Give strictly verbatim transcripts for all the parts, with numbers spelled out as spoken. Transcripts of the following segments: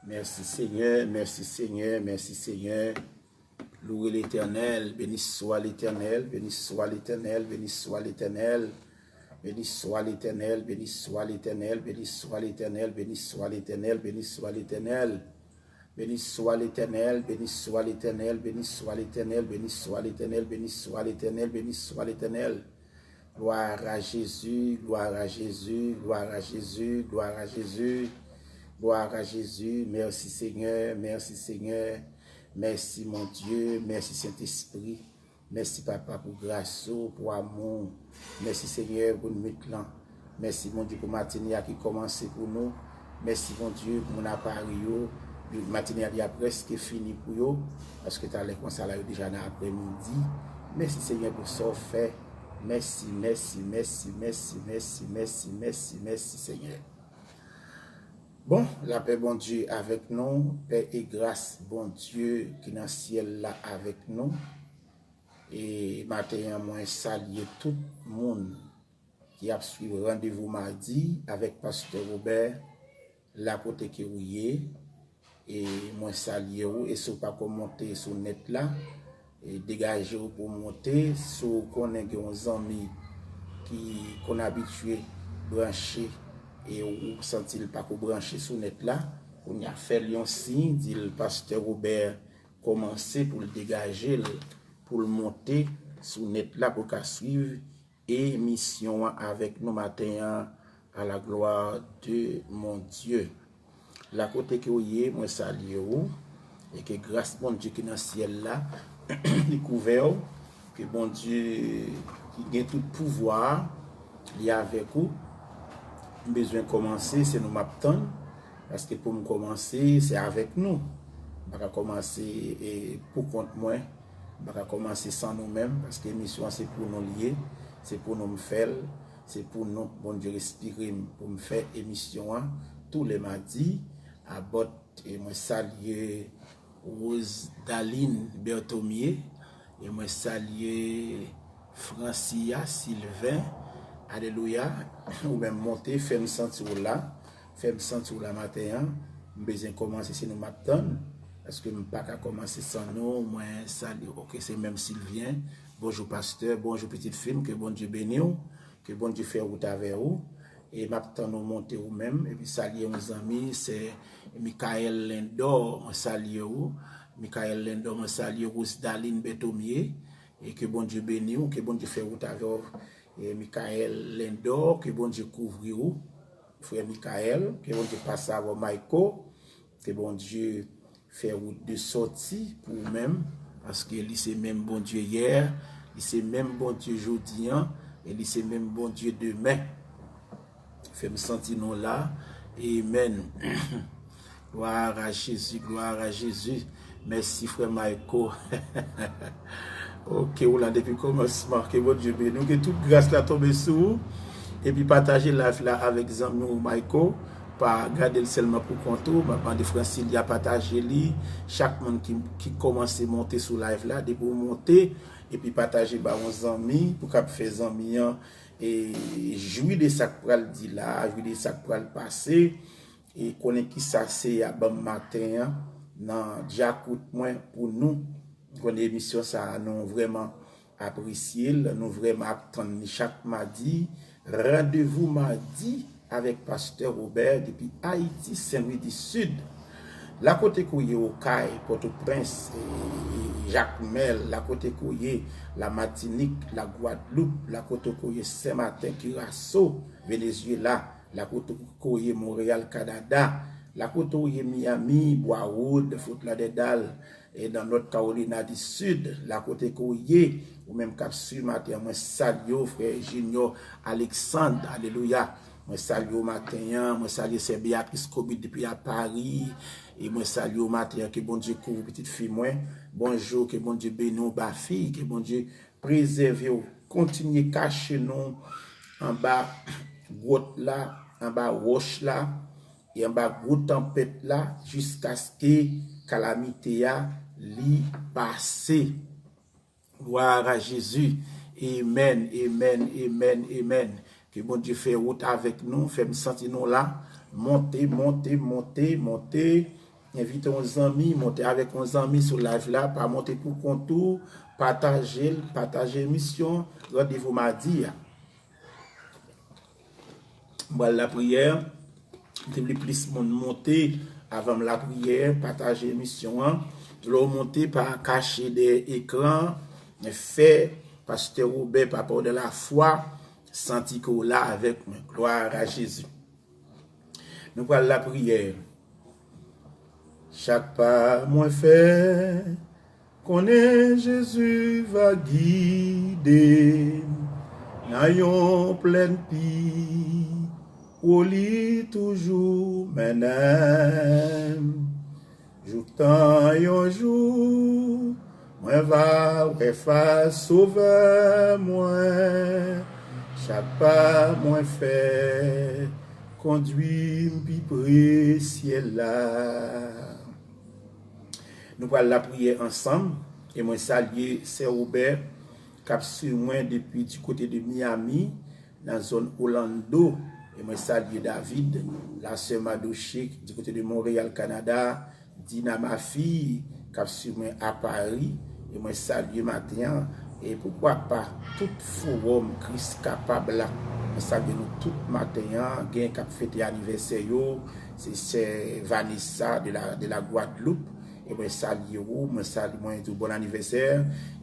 Mèsi Senyè, mèsi Senyè, mèsi Senyè. Loué l'Éternel, béni soit l'Éternel, béni soit l'Éternel, béni soit l'Éternel. Béni soit l'Éternel, béni soit l'Éternel, béni soit l'Éternel, béni soit l'Éternel, béni soit l'Éternel. Béni soit l'Éternel, béni soit l'Éternel, béni soit l'Éternel, béni soit l'Éternel, béni soit l'Éternel, béni soit l'Éternel. Gloire à Jésus, gloire à Jésus, gloire à Jésus, gloire à Jésus, gloire à Jésus. Mèsi Senyè, mèsi Senyè, mèsi mon Dye, mèsi Sentespri. Mèsi Papa pou gras ou, pou amou w. Mèsi Senyè pou nwit lan. Mèsi Bondye pou matine a ki kòmanse pou nou. Mèsi Bondye pou moun a Pari yo. Matine a deja prèske fini pou yo. Paske talè konsa la yo deja nan aprèmidi. Mèsi Senyè pou sa w fè. Mèsi, mèsi, mèsi, mèsi, mèsi, mèsi, mèsi, mèsi Senyè. Bon, lapè Bondye avèk nou, pè e gras Bondye ki nan syèl la avèk nou. E maten an, mwen salye tout moun ki ap swiv Randevou Madi avèk Pastè Robert, la kote ke ou ye. E mwen salye ou, e si w pa ko monte sou nèt la, e degaje w pou w monte. Si w konnen gen yon zanmi ki konn abitye branche, e ou santi l pa ko branche sou nèt la, kounye a fè l yon siy, di l Pastè Robert kòmanse pou l degaje l, pou l monte sou nèt la, pou l ka swiv emisyon an avèk nou maten an, à la gloire de mon Dieu. La kote ke w ye, mwen salye ou, e ke gras Bondye ki nan syèl la, li kouvè w, ke Bondye ki gen tout pouvwa, li avèk ou. M bezwen kòmanse, se nou m ap tann, paske pou m kòmanse, se avèk nou. M pa ka kòmanse, e, pou kont mwen, m pa ka kòmanse san nou menm, paske emisyon an se pou nou l ye, se pou nou m fè l, se pou nou Bondye respire m pou m fè emisyon an tou lè madi. Abòt, e mwen salye Rose Daline Berthomier, e mwen salye Francia Sylvain. Alelouya, ou menm monte, fè m santi w la, fè m santi w la maten an. M bezwen kòmanse, se nou m ap tann, paske m pa ka kòmanse san nou. Mwen salye, oke, se menm Sylvain. Bonjou pastè, bonjou pitit fi m, ke Bondye beni w, ke Bondye fè wout avè ou. E m ap tann ou monte ou menm, epi salye yon zanmi, se Michael Lindor, mwen salye ou. Michael Lindor, mwen salye Rose Daline Berthomier, e ke Bondye beni w, ke Bondye fè wout avè w. E Michael Lindor, ke Bondye kouvri w, frè Michael, ke Bondye pase avè w, Mayko, ke Bondye fè wout de sòti pou ou menm, paske li se menm Bondye yè, li se menm Bondye jodi an, e li se menm Bondye demen. Fè m santi nou la. Amen. Gloire à Jésus, gloire à Jésus. Mèsi frè Mayko. Oke, ou la depi kòmansman. Ke Bondye beni w, ke tout gras la tonbe sou ou. Epi pataje live la avèk zanmi w Mayko. Pa gade l sèlman pou kont ou. M ap mande Francilia pataje li. Chak moun ki, ki kòmanse monte sou live la, depi w monte, epi pataje ba yon zanmi, pou k ap fè zanmi an, e, jwi de sa k pral di la, jwi de sa k pral pase, e konnen kisa se a ban m maten an, nan djakout mwen pou nou. Konnen emisyon sa a, nou vrèman apresye l, nou vrèman ap tann li chak madi. Randevou Madi avèk Pastè Robert depi Ayiti, Sen Lwi di Sid. La kote ke w ye, Okay, Pòtoprens, e, e, Jakmèl, la kote ke w ye, la Matinik, la Gwadloup, la kote ke w ye, Sen Maten, Kiraso, Venezyela, la kote ke w ye, Monreyal, Kanada, la kote w ye, Miami, Bwa Wood, Fort Lauderdale, e nan North Carolina di Sid, la kote ke w ye, ou menm k ap swiv maten an, mwen salye w, frè Junior Alexandre, alelouya. Mwen salye w maten an, mwen salye sè Beatrice Cobit depi a Pari, e mwen salye w maten an, ke Bondye kouvri pitit fi mwen. Bonjou, ke Bondye beni w, bafi, ke Bondye prezève w, kontinye kache nou anba gwòt la, anba wòch la, e anba gwo tanpèt la, jiskaske kalamite a li pase. Gloire à Jésus. Amen, amen, amen, amen. Ke Bondye fè wout avèk nou, fè m santi nou la. Monte, monte, monte, monte. Envite yon zanmi, monte avèk yon zanmi sou live la, pa monte pou kont ou, pataje l, pataje emisyon, randevou madi a. M pral lapriyè, m te vle plis moun monte avan m lapriyè, pataje emisyon an. Lè w monte, pa kache dèyè ekran, fè Pastè Wobè, Papa w nan lafwa, santi ke w la avèk mwen. Glwa a Jezi. Nou pral lapriyè. Chak pa mwen fè, konnen Jezi va gide m nan yon plèn pi wo li toujou mennen m. Jouktan yon jou, mwen va wè fas Sovè mwen. Chak pa mwen fè, kondwi m pi pre syèl la. Nou pral lapriyè ansanm, e mwen salye Sè Wobè k ap swiv mwen depi di kote de Miami, nan zòn Orlando, e mwen salye David, la sè Madoche, di kote de Monreyal, Kanada, Dina Mafi, k ap swiv mwen a Pari, e mwen salye maten an, e poukwa pa tout fowòm Kris Kapab la. Mwen salye nou tout maten an, gen k ap fete anivèsè yo, se sè Vanessa de la, de la Guadeloupe, e mwen salye ou, mwen salye, mwen di w bon anivèsè,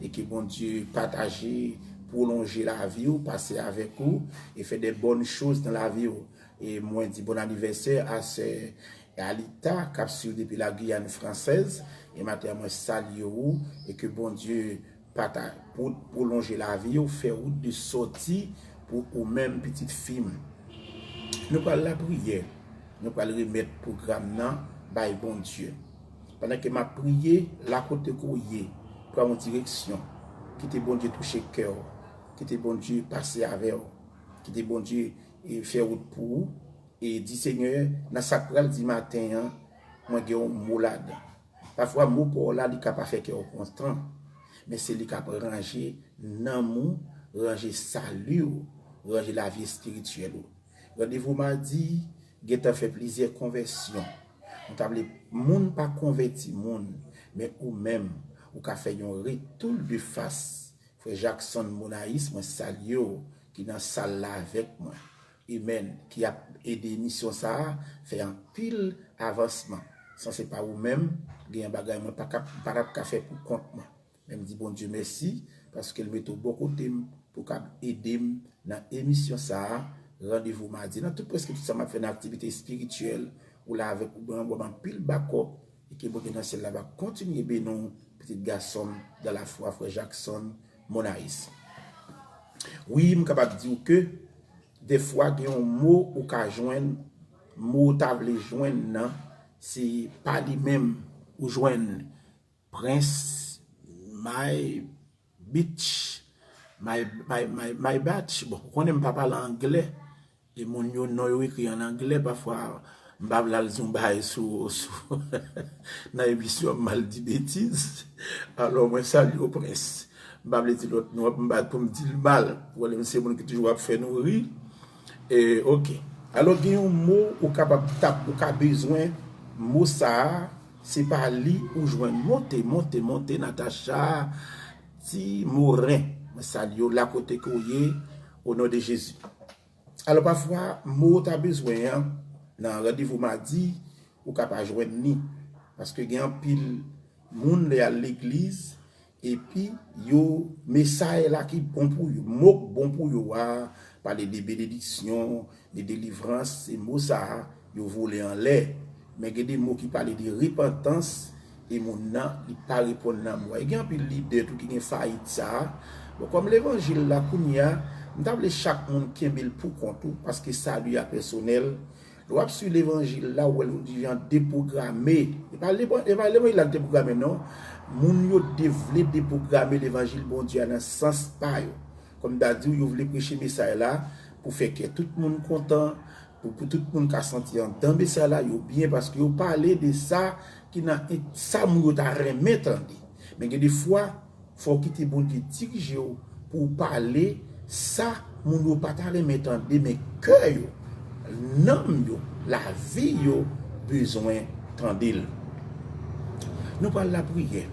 e ke Bondye pataje, pwolonje lavi w, pase avèk ou, e fè de bòn choz nan lavi w. E mwen di bon anivèsè a sè Alita, k ap swiv depi la Guyane Française. E maten an, mwen salye ou, e ke Bondye pata-, pou, pwolonje lavi w, fè wout de sòti pou ou menm, pitit fi m. Nou pral lapriyè, nou pral remèt pwogram nan bay Bondye. Pandan ke m ap priye, la kote ke w ye, pran yon direksyon. Kite Bondye touche kè w. Kite Bondye pase avè w. Kite Bondye, e, fè wout pou ou. E di Senyè, nan sa k pral di maten an, mwen gen yon mo ladan. Pafwa, mo pa w la, li ka pa fè kè w kontan. Men se li k ap ranje nanm ou, ranje sali w, ranje lavi espirityèl ou. Randevou madi, gentan fè plizyè konvèsyon. Nou ta vle moun pa konvèti moun, men ou menm, ou ka fè yon retou de fas. Frè Jackson Monais, mwen salye w, ki nan sal la avèk mwen. Amen. Ki ap ede emisyon sa a fè anpil avansman. San se pa ou menm, gen bagay mwen pa ka, pa t ap ka fè pou kont mwen. Men m di Bondye mèsi, paske l mete w bò kote m pou kab ede m nan emisyon sa a, Randevou Madi. Nan tout, prèske tout sa m ap fè nan aktivite espirityèl, ou la avèk ou, ban m anpil bakòp, e ke Bondye nan syèl la va kontinye beni w, pitit gason m, dans la foi, frè Jackson Monais. Wi, m kapab di w ke dèfwa gen yon mo ou ka jwenn, mo ou ta vle jwenn nan, se pa li menm ou jwenn. Prince, my bitch, my, my, my, my batch. Bon, ou konnen m pa pale anglè. E moun yo, non yo ekri an anglè, pafwa, m pa vle al di yon bagay sou, sou, nan emisyon, m al di betiz. Alò, mwen salye w, Prince. M pa vle di lòt non, m pa pou m di l mal. Ou konnen m se moun ki toujou ap fè nou ri. E, oke. Alò, gen yon mo ou kapab tap, ou ka bezwen, mo sa a, se pa li ou jwenn. Monte, monte, monte, Natacha Timoren. Mwen salye w la kote ke w ye, o non de Jezi. Alò, pafwa, mo ou ta bezwen an, nan randevou madi, ou ka pa jwenn li. Paske gen anpil moun lè y al legliz, epi yo, mesay la ki bon pou yo, mo k bon pou yo a, pale de benediksyon, de delivrans, se mo sa a, yo vole anlè. Men gen de mo ki pale de repantans, e moun nan, li pa reponn nan mo a. E gen anpil lidè tou ki gen fayit sa a. Bon, kòm levanjil la kounye a, m ta vle chak moun kenbe l pou kont ou, paske sali a pèsonèl. Lè w ap swiv levanjil la, ou wè l yon jan depwograme. E pa levan-, e pa levanjil la k depwograme, non. Moun yo de-, vle depwograme levanjil Bondye a nan sans pa yo. Kòm m ta di w, yo vle preche mesay la pou fè kè tout moun kontan, pou, pou tout moun ka santi anndan mesay la, yo byen, paske yo pale de sa ki nan en-, sa moun yo ta renmen tande. Men gen de fwa, fò w kite Bondye dirije w pou w pale sa moun yo pa ta renmen tande, men kè yo, nanm yo, lavi yo bezwen tande l. Nou pral lapriyè.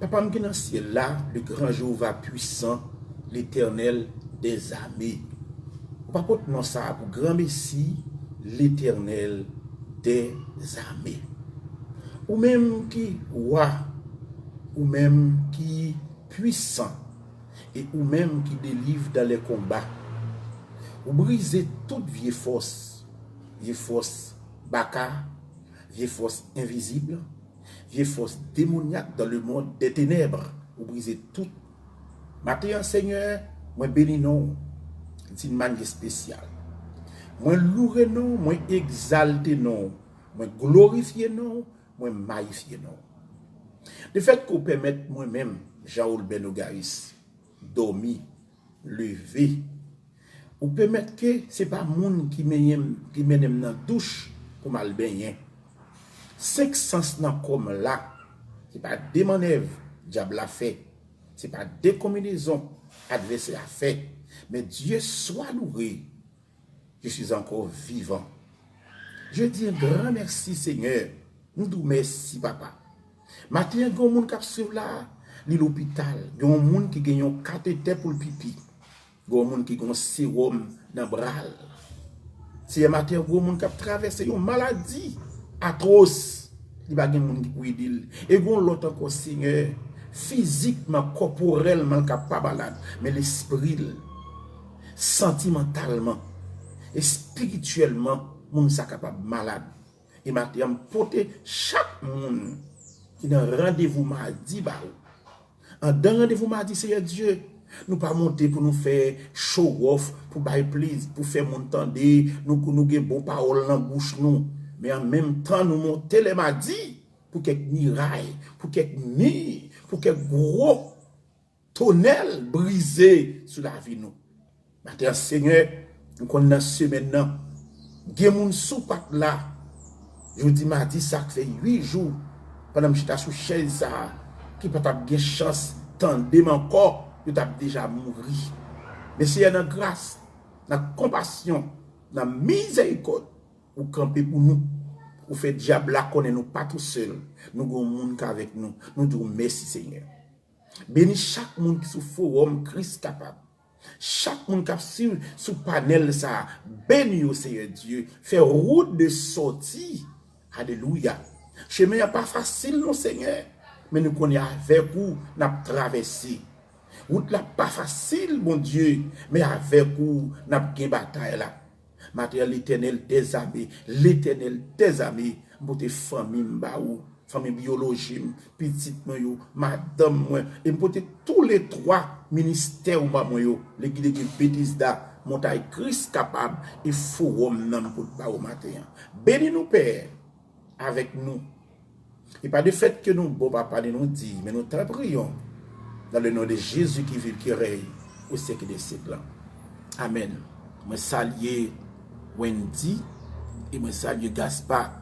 Papa m ki nan syèl la, le gran Jewova pwisan, Letènèl dèzame. Ou pa pot non sa a pou gran mesi, Letènèl dèzame. Ou menm ki wa, ou menm ki pwisan, e ou menm ki deliv dan lè konba. Ou brize tout vye fòs, vye fòs baka, vye fòs envizib, vye fòs demonyak dans le monde des ténèbres. Ou brize tout. Maten an, Senyè, mwen beni non w d'une manière spéciale. Mwen loure non w, mwen egzalte non w, mwen glorifye non w, mwen mayifye non w. Lefèt ke w pèmèt mwen menm, Jean Olbert Nogaris, dòmi, leve, ou pèmèt ke se pa moun ki mennen m, ki mennen m nan douch pou m al benyen. Senk sans nan kò m la, se pa de mannèv dyab la fè, se pa de konbinezon advèsè a fè, men Dye swa loure, je suis encore vivant. Je dis un grand merci, Senyè. M di w mèsi, Papa. Maten an, gen yon moun k ap swiv la, li lopital. Gen yon moun ki gen yon katetè pou l pipi. Gen yon moun ki gen yon sewòm nan bra l. Senyè, maten an, gen yon moun k ap travèse yon maladi atwòs. Li pa gen moun ki pou ede l. E gen yon lòt ankò, Senyè, fizikman, kòporèlman, l ka pa malad, men lespri l, santimantalman, espirityèlman, moun sa kapab malad. E maten an, m pote chak moun ki nan randevou madi ba ou. Anndan randevou madi, Seyè Dye, nou pa monte pou nou fè show off, pou bay plezi, pou fè moun tande, nou, nou gen bon pawòl nan bouch nou. Men an menm tan, nou monte lè madi pou kèk miray, pou kèk mi, pou kèk gwo tonèl brize sou lavi nou. Maten an, Senyè, nou konn nan semèn nan, gen moun sou pa t la. Jodi madi sa k fè uit jou, pandan m chita sou chèz sa a, ki pa t ap gen chans tande m ankò, yo t ap deja mouri. Men Senyè, nan gras, nan konpasyon, nan mizerikòd, ou kanpe pou nou. Ou fè dyab la konnen nou pa tousèl. Nou gen yon moun k avèk nou. Nou di w mèsi, Senyè. Beni chak moun ki sou fowòm Kris Kapab. Chak moun k ap swiv sou panèl sa a, beni yo, Seyè Dye. Fè wout de sòti. Alelouya. Chemen an pa fasil non, Senyè, men nou konnen avèk ou n ap travèse. Wout la pa fasil, Bondye, men avèk ou n ap gen batay la. Maten an, Letènèl dèzame, Letènèl dèzame, m pote fanmi m ba ou, fanmi byoloji m, pitit mwen yo, madanm mwen, e m pote toulètwa ministè ou ba mwen yo, Legliz de Betesda, Montay Kris Kapab, e fowòm nan m pote ba ou maten an. Beni nou, Pè, avèk nou. E pa de fèt ke nou bon, Papa, ni nou diy, men nou te priyon dans le nom de Jésus qui vit, qui règne au siècle des siècles. Amèn. Mwen salye Wendy e mwen salye Gaspard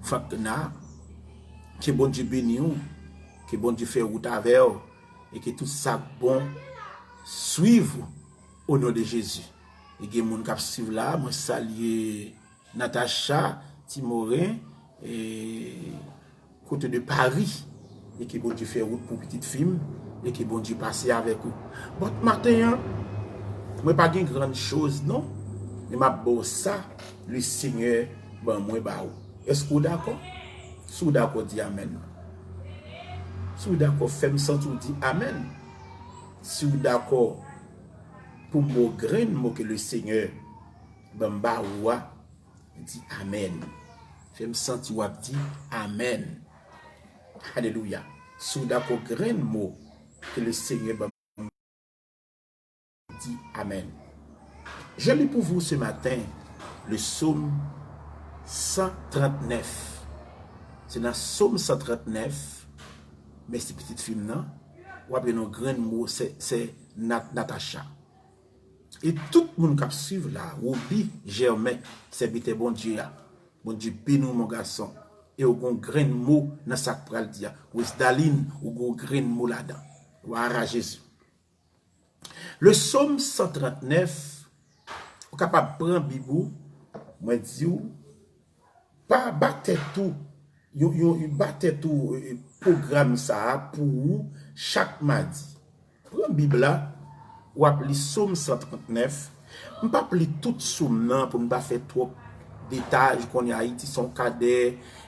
Fankna. Ke Bondye beni w, ke Bondye fè wout avè w e ke tout sa k bon swiv ou, o non de Jezi. E gen moun k ap swiv la, mwen salye Natacha Timorin, e, kote de Paris, e ke Bondye fè wout pou pitit fi m, e ke Bondye pase avèk ou. But maten an, mwen pa gen grann choz non, men m ap ba w sa Lesenyè ban mwen ba ou. Èske w dakò? Si w dakò, di amèn. Si w dakò, fè m santi w di amèn. Si w dakò pou m ba w grenn mo ke Lesenyè ban m ba ou a, di amèn. Fè m santi w ap di amèn. Alelouya. Si w dakò grenn mo ke Lesenyè ban m, di amèn. Je lis pour vous ce matin le psaume cent trente-neuf. Se nan Sòm san trannèf, mèsi pitit fi m nan, w ap jwenn yon grenn mo, se, se Nat-, Natacha. E tout moun k ap swiv la, Roby Germain, sèvitè Bondye a, Bondye beni w, mon gason. E w gon grenn mo nan sa k pral di a. Wesdaline, ou gon grenn mo ladan. Glwa a Jezi. Le Sòm san trannèf, ou kapab pran Bib ou, mwen di w, pa ba tèt ou yon, yon, yon ba tèt ou, e, pwogram sa a pou ou chak madi. Pran Bib la, w ap li Sòm san trannèf. M p ap li tout Sòm nan pou n pa fè twòp detay. Ou konnen Ayiti se yon kadè,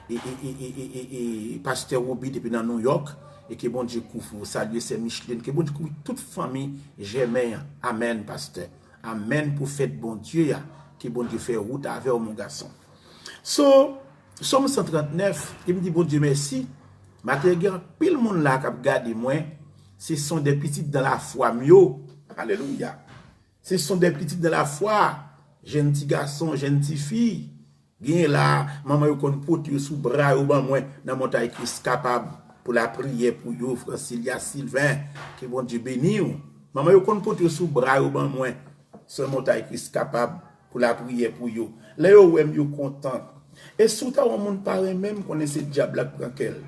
e, e, e, e, e, e, e, Pastè Roby depi nan Nouyòk, e ke Bondye kouvri w. Salye sè Micheline, ke Bondye kouvri tout fanmi Jèmen an. Amèn, pastè. Amèn, pwofèt Bondye a. Ke Bondye fè wout avè w, mon gason. So, Sòm san trannèf, e m di Bondye mèsi. Maten, gen anpil moun la k ap gade mwen. Ce sont des petits dans la foi m yo. Alelouya. Ce sont des petits dans la foi. Jèn ti gason, jèn ti fi. Genyen la, manman yo konn pote yo sou bra yo ban mwen nan montay Kris kapab pou lapriyè pou yo, Francilia Sylvain, ke Bondye beni w. Manman yo konn pote yo sou bra yo ban mwen, sou montay Kris kapab pou lapriyè pou yo. Lè yo wè m, yo kontan. E si w ta wè yon moun pa renmen m, konnen se dyab la k pran kè l.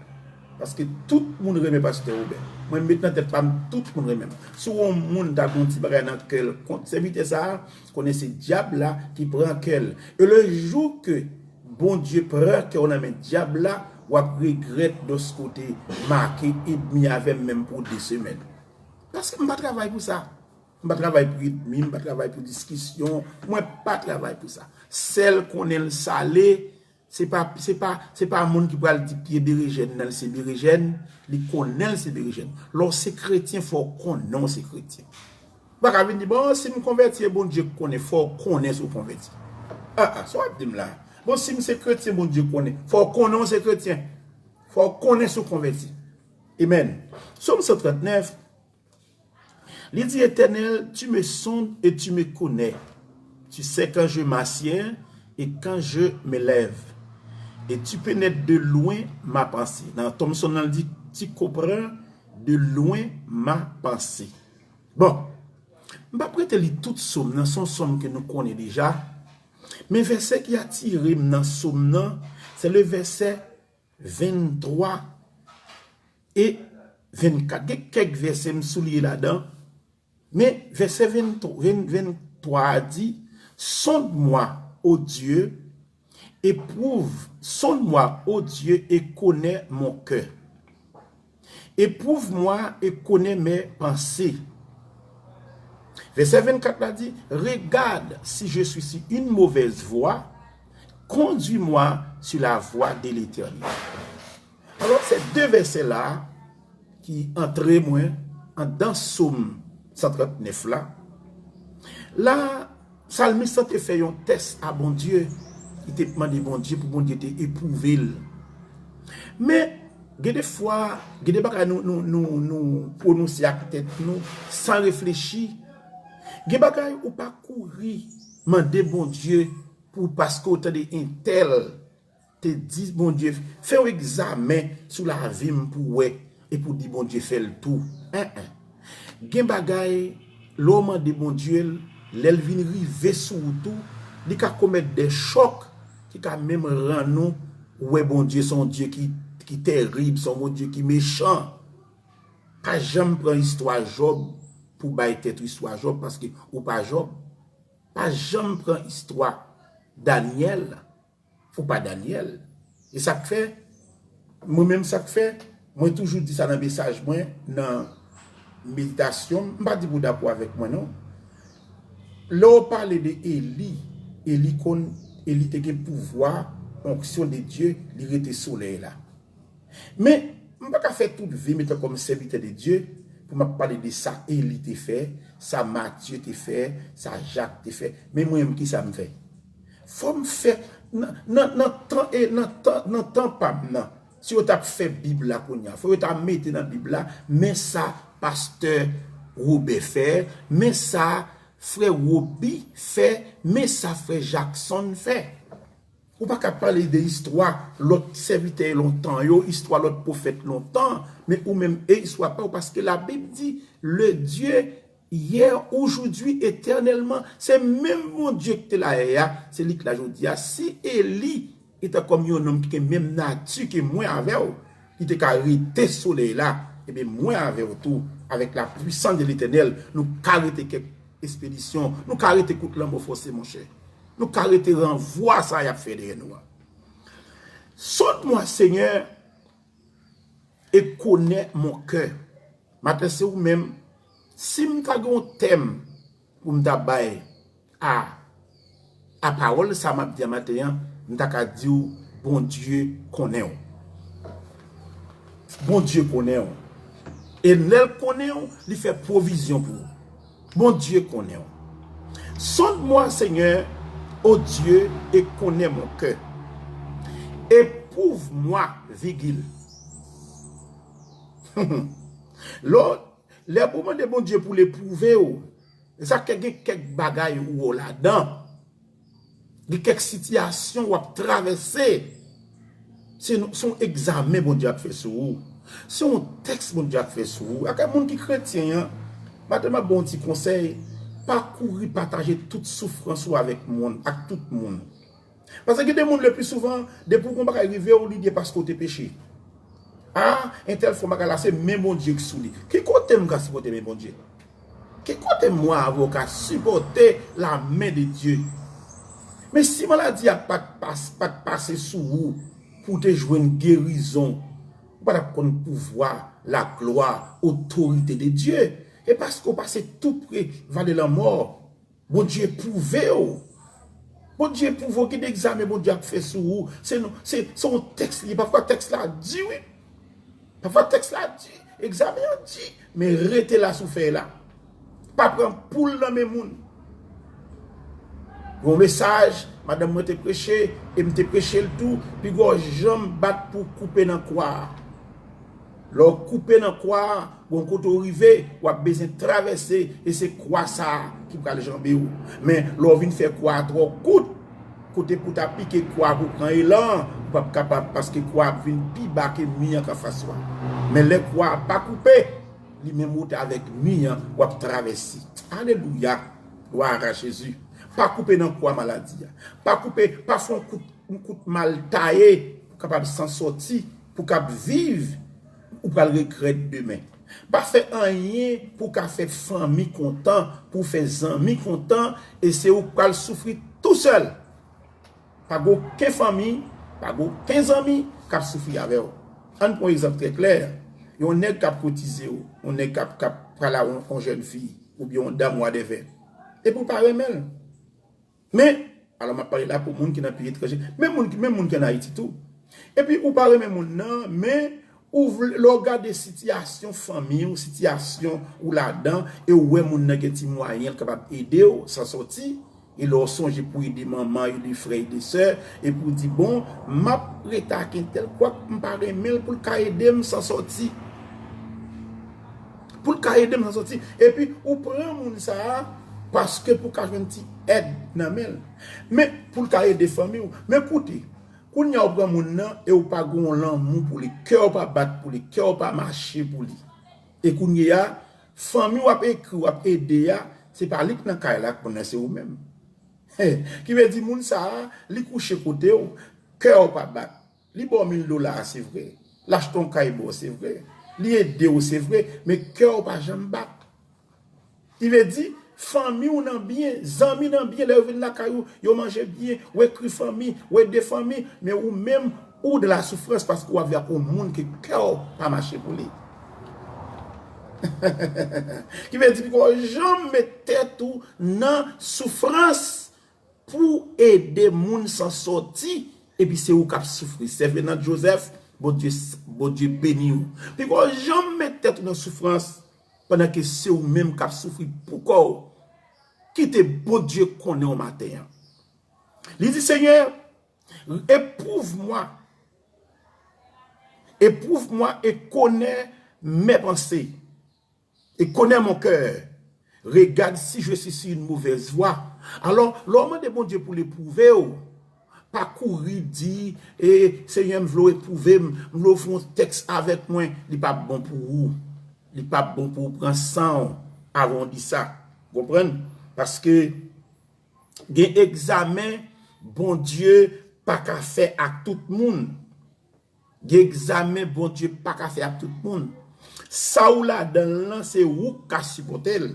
Paske tout moun renmen pastè Wobè. Mwen, m met nan tèt pa m, tout moun renmen m. Si w wè yon moun ta gen yon ti bagay nan kè l kont sèvitè sa a, konnen se dyab la ki pran kè l. E le jou ke Bondye pran kè w nan men dyab la, w ap regrèt dòske w te make ènmi avè m menm pou de semèn. Paske m pa travay pou sa. M pa travay pou ènmi, m pa travay pou diskisyon, mwen pa travay pou sa. Sèl konnen l sale, se pa, se pa, se pa moun ki pral di pye berejèn nan, l se berejèn, li konnen l se berejèn. Lè w se kretyen, fò w konnen w se kretyen. Ou pa ka vin di, bon, si m konvèti, e Bondye k konnen. Fò w konnen si w konvèti. Ah, ah, sa w ap di m la? Bon, si m se kretyen, Bondye konnen. Fò w konnen w se kretyen. Fò w konnen si w konvèti. Amèn. Sòm san trannèf, li di, Éternel, tu me sondes et tu me connais. Tu sais quand je m'assieds et quand je me lève. Et tu pénètres de loin ma pensée. Nan Thompson nan, li di, tu comprends de loin ma pensée. Bon, m p ap rete li tout Sòm nan, se yon Sòm ke nou konnen deja. Men vèsè ki atire m nan Sòm nan, se le vèsè venntwa e vennkat. Gen kèk vèsè m souliye ladan, men vèsè venntwa, venn, venntwa a di, sonde-moi, ô Dieu, éprouve, sonde-moi, ô Dieu, et connais mon cœur. Éprouve-moi et connais mes pensées. Vèsè vennkat la di, regarde si je suis sur une mauvaise voie, conduis-moi sur la voie de l'Éternel. Alò, se de vèsè la ki antre mwen anndan Sòm san trannèf la. La, salmis lan te fè yon tès a Bondye. Li te mande Bondye pou Bondye te epwouve l. Men, gen de fwa, gen de bagay nou, nou, nou, nou pwononse ak tèt nou san reflechi. Gen bagay ou pa kouri mande Bondye pou paske w tande entèl te di Bondye, fè yon egzamen sou lavi m pou w wè, epi w di Bondye fè l tou. En, en. Gen bagay, lè w mande Bondye l, lè l vin rive sou ou tou, li ka komèt de chòk ki ka menm rann ou wè Bondye se yon Dye ki, ki terib, se yon Bondye ki mechan. Pa janm pran istwa Jòb pou bay tèt ou istwa Jòb, paske ou pa Jòb. Pa janm pran istwa Danyèl, ou pa Danyèl. E sa k fè, mwen menm sa k fè, mwen toujou di sa nan mesaj mwen, nan meditasyon m, m pa di pou w dakò avèk mwen non. Lè w pale de Eli, Eli konn, Eli te gen pouvwa, onksyon de Dye, li rete solèy la. Men, m pa ka fè tout vi m etan kòm sèvitè de Dye pou m ap pale de sa Eli te fè, sa Matye te fè, sa Jak te fè. Men mwen menm, kisa m fè? Fò m fè, nan, nan, nan tan, e nan tan, nan tan pa m nan, si yo t ap fè Bib la kounye a, fò yo ta mete nan Bib la, men sa pastè Wobè fè, men sa frè Wobi fè, men sa frè Jakson fè. Ou pa ka pale de istwa lòt sèvitè lontan yo, istwa lòt pwofèt lontan, men ou menm e istwa pa w, paske Labib di, le Dieu hier, aujourd'hui, éternellement, se menm Bondye ki te la yè a, se li k la jodi a. Si Eli, etan kòm yon nonm ki gen menm nati ke mwen avè w, li te ka rete solèy la, ebyen mwen avè w tou, avec la puissance de l'Éternel, nou ka rete kèk espedisyon, nou ka rete kout lanmò fòse, monchè. Nou ka rete ranvwa sa y ap fè dèyè nou an. Sonde-moi, Seigneur, et connais mon cœur. Maten se ou menm. Si m ta gen yon tèm pou m ta bay a, a pawòl sa m ap di a maten an, m ta ka di w, Bondye konnen w. Bondye konnen w. E lè l konnen w, li fè pwovizyon pou ou. Bondye konnen w. Sonde-moi, Seigneur, ô Dieu, et connais mon cœur. Éprouve-moi, virgule. Lè, lè pou w mande Bondye pou l epwouve w, e sa k gen kèk bagay ou wè w ladan. Gen kèk sitiyasyon w ap travèse. Se yon, se yon egzamen Bondye ap fè sou ou. Se yon tès Bondye ap fè sou ou. Ak moun ki kretyen an, maten m ap ba w yon ti konsèy, pa kouri pataje tout soufrans ou avèk moun, ak tout moun. Paske gen de moun, le pli souvan, depi w gon bagay rive w, li di paske w te peche. A, entèl fè yon bagay la, se men Bondye k sou li. Ki kote m ka sipòte men Bondye? Ki kote mwen avè w ka sipòte la men de Dye? Men si maladi a pa t pas, pa t pase sou ou pou w te jwenn gerizon, ou pa t ap konn pouvwa, laglwa, otorite de Dye. E paske w pase tou pre vale lanmò, Bondye epwouve w. Bondye epwouve w, gen de egzamen Bondye ap fè sou ou. Se, se, se yon tès li ye. Pafwa tès la di, wi. Pafwa tèks la di, egzamen an di, men rete la sou fèy la. Pa pran poul nan men moun. Yon mesaj, madanm mwen te preche, e m te preche l tou, piga w janm bat pou w koupe nan kwa a. Lè w koupe nan kwa a, gon kote w rive, w ap bezwen travèse, e se kwa sa a ki pral janbe w. Men, lè w vin fè kwa a twò kout, kote pou w ta pike kwa pou w pran elan, ou p ap kapab, paske kwa a ap vin pi ba ke mi an k anfas ou a. Men lè kwa a pa koupe, li menm ou te avèk mi an, w ap travèse. Alelouya! Glwa a Jezi! Pa koupe nan kwa maladi a. Pa koupe, pa fè yon kout, yon kout mal taye pou w kapab san sòti, pou w kab viv, ou pral regrèt demen. Pa fè anyen pou w ka fè fanmi kontan, pou w fè zanmi kontan, e se ou k pral soufri tousèl. Pa gen okenn fanmi, pa gen okenn zanmi k ap soufri avè w. Ann pran yon egzanp trè klè. Yon nèg k ap koutize w, yon nèg k ap, k ap pale a yon, yon jèn fi, oubyen yon dam, whatever. Epi w pa renmen l. Men, alò m ap pale la pou moun ki nan peyi etranje, men moun ki, men moun ki ann Ayiti tou. Epi ou pa renmen moun nan, men ou vle, lè w gade sitiyasyon fanmi w, sitiyasyon ou ladan, e w wè moun nan gen ti mwayen, l kapab ede w san sòti, e lè w sonje pou ede manman, ede frè, ede sè, epi w di, bon, m ap rete ak entèl, kwak m pa renmen l pou l ka ede m san sòti. Pou l ka ede m san sòti. Epi ou pran moun sa a, paske pou w ka jwenn ti èd nan men l. Men pou l ka ede fanmi w. Men koute, kounye a w pran moun nan e w pa gen yon lanmou pou li. Kè w pa bat pou li, kè w pa mache pou li. E kounye a, fanmi w ap ekri, w ap ede a, se pa li k nan kay la, konnen se ou menm. Ki vle di moun sa a, li kouche kote w, kè w pa bat. Li ba w mil dola a, se vre. L achte yon kay ba w, se vre. Li ede w, se vre. Men kè w pa janm bat. Li vle di, fanmi w nan byen, zanmi nan byen, lè yo vin lakay ou, yo manje byen, ou ekri fanmi, ou ede fanmi, men ou menm, ou dans la souffrance paske w ap viv ak yon moun ke kè w pa mache pou li. Ki vle di, poko janm met tèt ou nan soufrans pou ede moun san sòti, epi se ou k ap soufri. Sè Venant Joseph, Bondye, Bondye beni w. Poko janm met tèt ou nan soufrans, pandan ke se ou menm k ap soufri pou kò w. Kite Bondye konnen w maten an. Li di, Senyè, éprouve-moi, éprouve-moi et connais mes pensées. Et connais mon cœur. Regarde si je suis sur une mauvaise voie. Alò, lè w mande Bondye pou l epwouve w, pa kouri di, e, Senyè, m vle w epwouve m, m vle w fè yon tèks avèk mwen. Li p ap bon pou ou. Li p ap bon pou w pran san w avan w di sa. Konprann? Paske gen egzamen Bondye pa ka fè ak tout moun. Gen egzamen Bondye pa ka fè ak tout moun. Sa ou ladan l lan, se ou k ka sipòte l.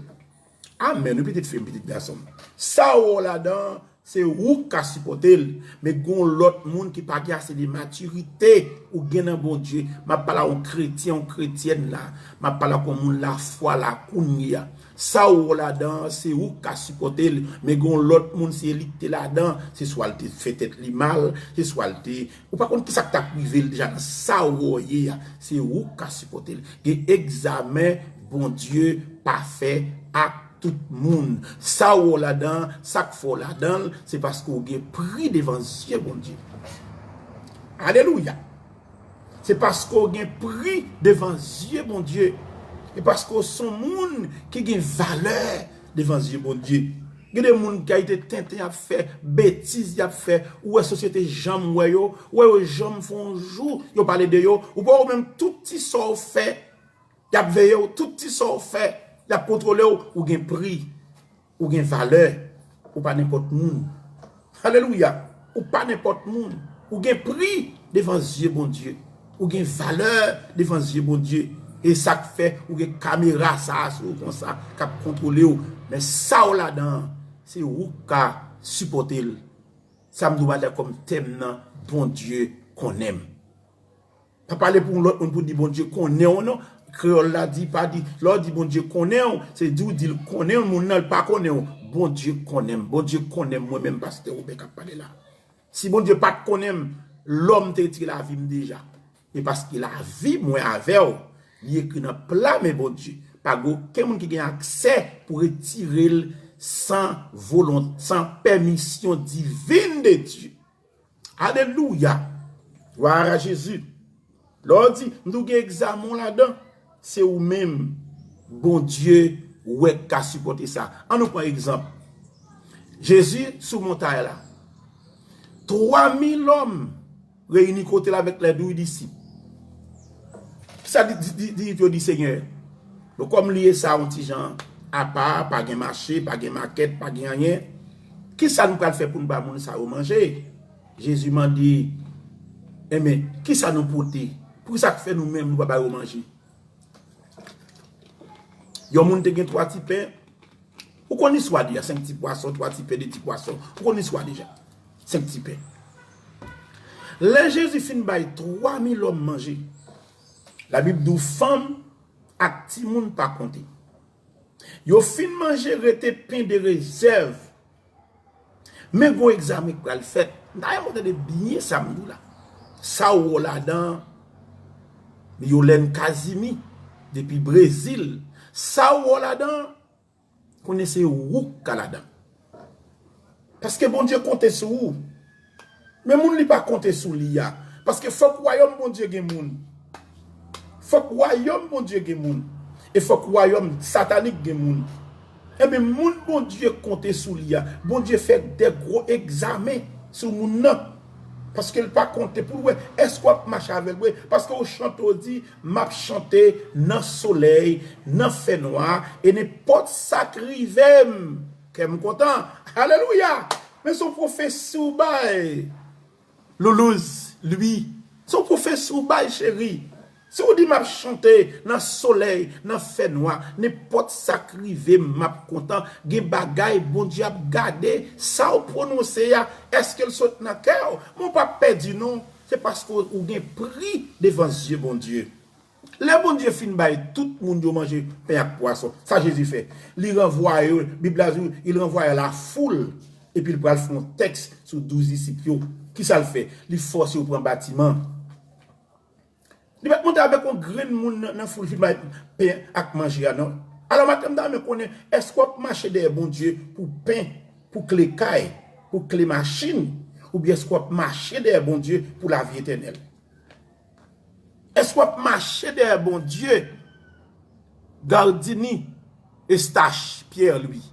Amèn, wi, pitit fi m, pitit gason m. Sa ou wè w ladan, Se ou k ka sipòte l. Men gen yon lòt moun ki pa gen ase de matirite ou gen nan Bondye. M ap pale a yon kretyen, yon kretyèn la. M ap pale ak yon moun lafwa la kounye a. Sa w wè w ladan an, se ou k ka sipòte l. Men gen yon lòt moun, se li k te ladan. Se swa l te fè tèt li mal, se swa l te, ou pa konn ki sa k t ap rive l deja nan sa w wè w ye a. Se ou k ka sipòte l. Gen egzamen Bondye pa fè ak tout moun. Sa w wè w ladan, sa k fè w ladan l, se paske w gen pri devan zye Bondye. Alelouya! Se paske w gen pri devan zye Bondye. E paske w se yon moun ki gen valè devan zye Bondye. Gen de moun ki te tenten ap fè betiz y ap fè, ou wè sosyete janm wè yo, ou wè yo janm fè yon jou yo pale de yo, ou pa wè menm tout ti sa w fè, y ap veye w, tout ti sa w fè, y ap kontwole w, ou gen pri, ou gen valè, ou pa nenpòt moun. Alelouya! Ou pa nenpòt moun. Ou gen pri devan zye Bondye. Ou gen valè devan zye Bondye. E sa k fè ou gen kamera sa a sou ou konsa k ap kontwole w. Men sa w ladan an, se ou k ka sipòte l. Sa m di w maten kòm tèm nan, Bondye konnen m. Pa pale pou yon lòt moun pou di Bondye konnen w non. Kreyòl la di, pa di, lè w di Bondye konnen w, se di w di l konnen w, moun nan l pa konnen w. Bondye konnen m, Bondye konnen m, mwen menm pastè Woben k ap pale la. Si Bondye pa t konnen m, lòm te retire lavi m deja. Men paske lavi mwen avè w, li ekri nan pla men Bondye. Pa gen okenn moun ki gen aksè pou retire l san volon-, san pèmisyon divin de Dye. Alelouya! Glwa a Jezi! Lè w di, m tou gen egzamen w ladan, se ou menm Bondye wè k ka sipòte sa. An nou pran egzanp. Jezi sou montay la. Twa mil òm reyini kote l avèk lè douz disip. Kisa di, di, di, di, yo di Senyè? Bon, kòm li ye sa yon ti jan apa, pa gen mache, pa gen makèt, pa gen anyen, kisa nou pral fè pou n ba moun sa yo manje? Jezi mande, enben, kisa nou pote? Poukisa k fè nou menm nou pa ba yo manje? Yon moun te gen twa ti pen. Ou konn istwa li a, senk ti pwason, twa ti pen, de ti pwason. Ou konn istwa deja. Senk ti pen. Lè Jezi fin bay twa mil òm manje, Labib di w fanm ak timoun pa konte. Yo fin manje, rete pen de rezèv. Men gon egzamen k pral fèt. N ta renmen w tande byen sa m di w la. Sa w wè w ladan, Yolène Kazimi, depi Brezil. Sa w wè w ladan, konnen se ou k ka ladan. Paske Bondye konte sou ou. Men moun li pa konte sou li a. Paske fòk wayòm Bondye gen moun. Fòk wayòm Bondye gen moun. E fòk wayòm satanik gen moun. Ebyen, moun Bondye konte sou li a, Bondye fè de gwo egzamen sou moun nan. Paske l pa konte pou l wè èske w ap mache avè l vre. Paske w chante, w di, m ap chante nan solèy, nan fènwa, e nenpòt sa k rive m, kè m kontan. Alelouya! Men se yon pwofesi w bay. Loulouz, Lwi, se yon pwofesi w bay, cheri. Si w di m ap chante nan solèy, nan fènwa, nenpòt sa k rive m, m ap kontan. Gen bagay Bondye ap gade, sa w pwononse a, èske l sot nan kè w? Men w p ap pèdi non, se paske w gen pri devan zye Bondye. Lè Bondye fin bay tout moun yo manje pen ak pwason, sa Jezi fè? Li ranvwaye yo, Bib la di, il renvoya la foule, epi l pral fè yon tèks sou douz disip yo. Kisa l fè? Li fòse yo pran batiman. Li pa t monte avèk yon grenn moun nan, nan foul fin bay pen ak manje a, non. Alò, maten, m ta renmen konnen, èske w ap mache dèyè Bondye pou pen, pou kle kay, pou kle machin, oubyen èske w ap mache dèyè Bondye pou lavi etènèl? Èske w ap mache dèyè Bondye? Gardini, Eustache, Pierre Louis.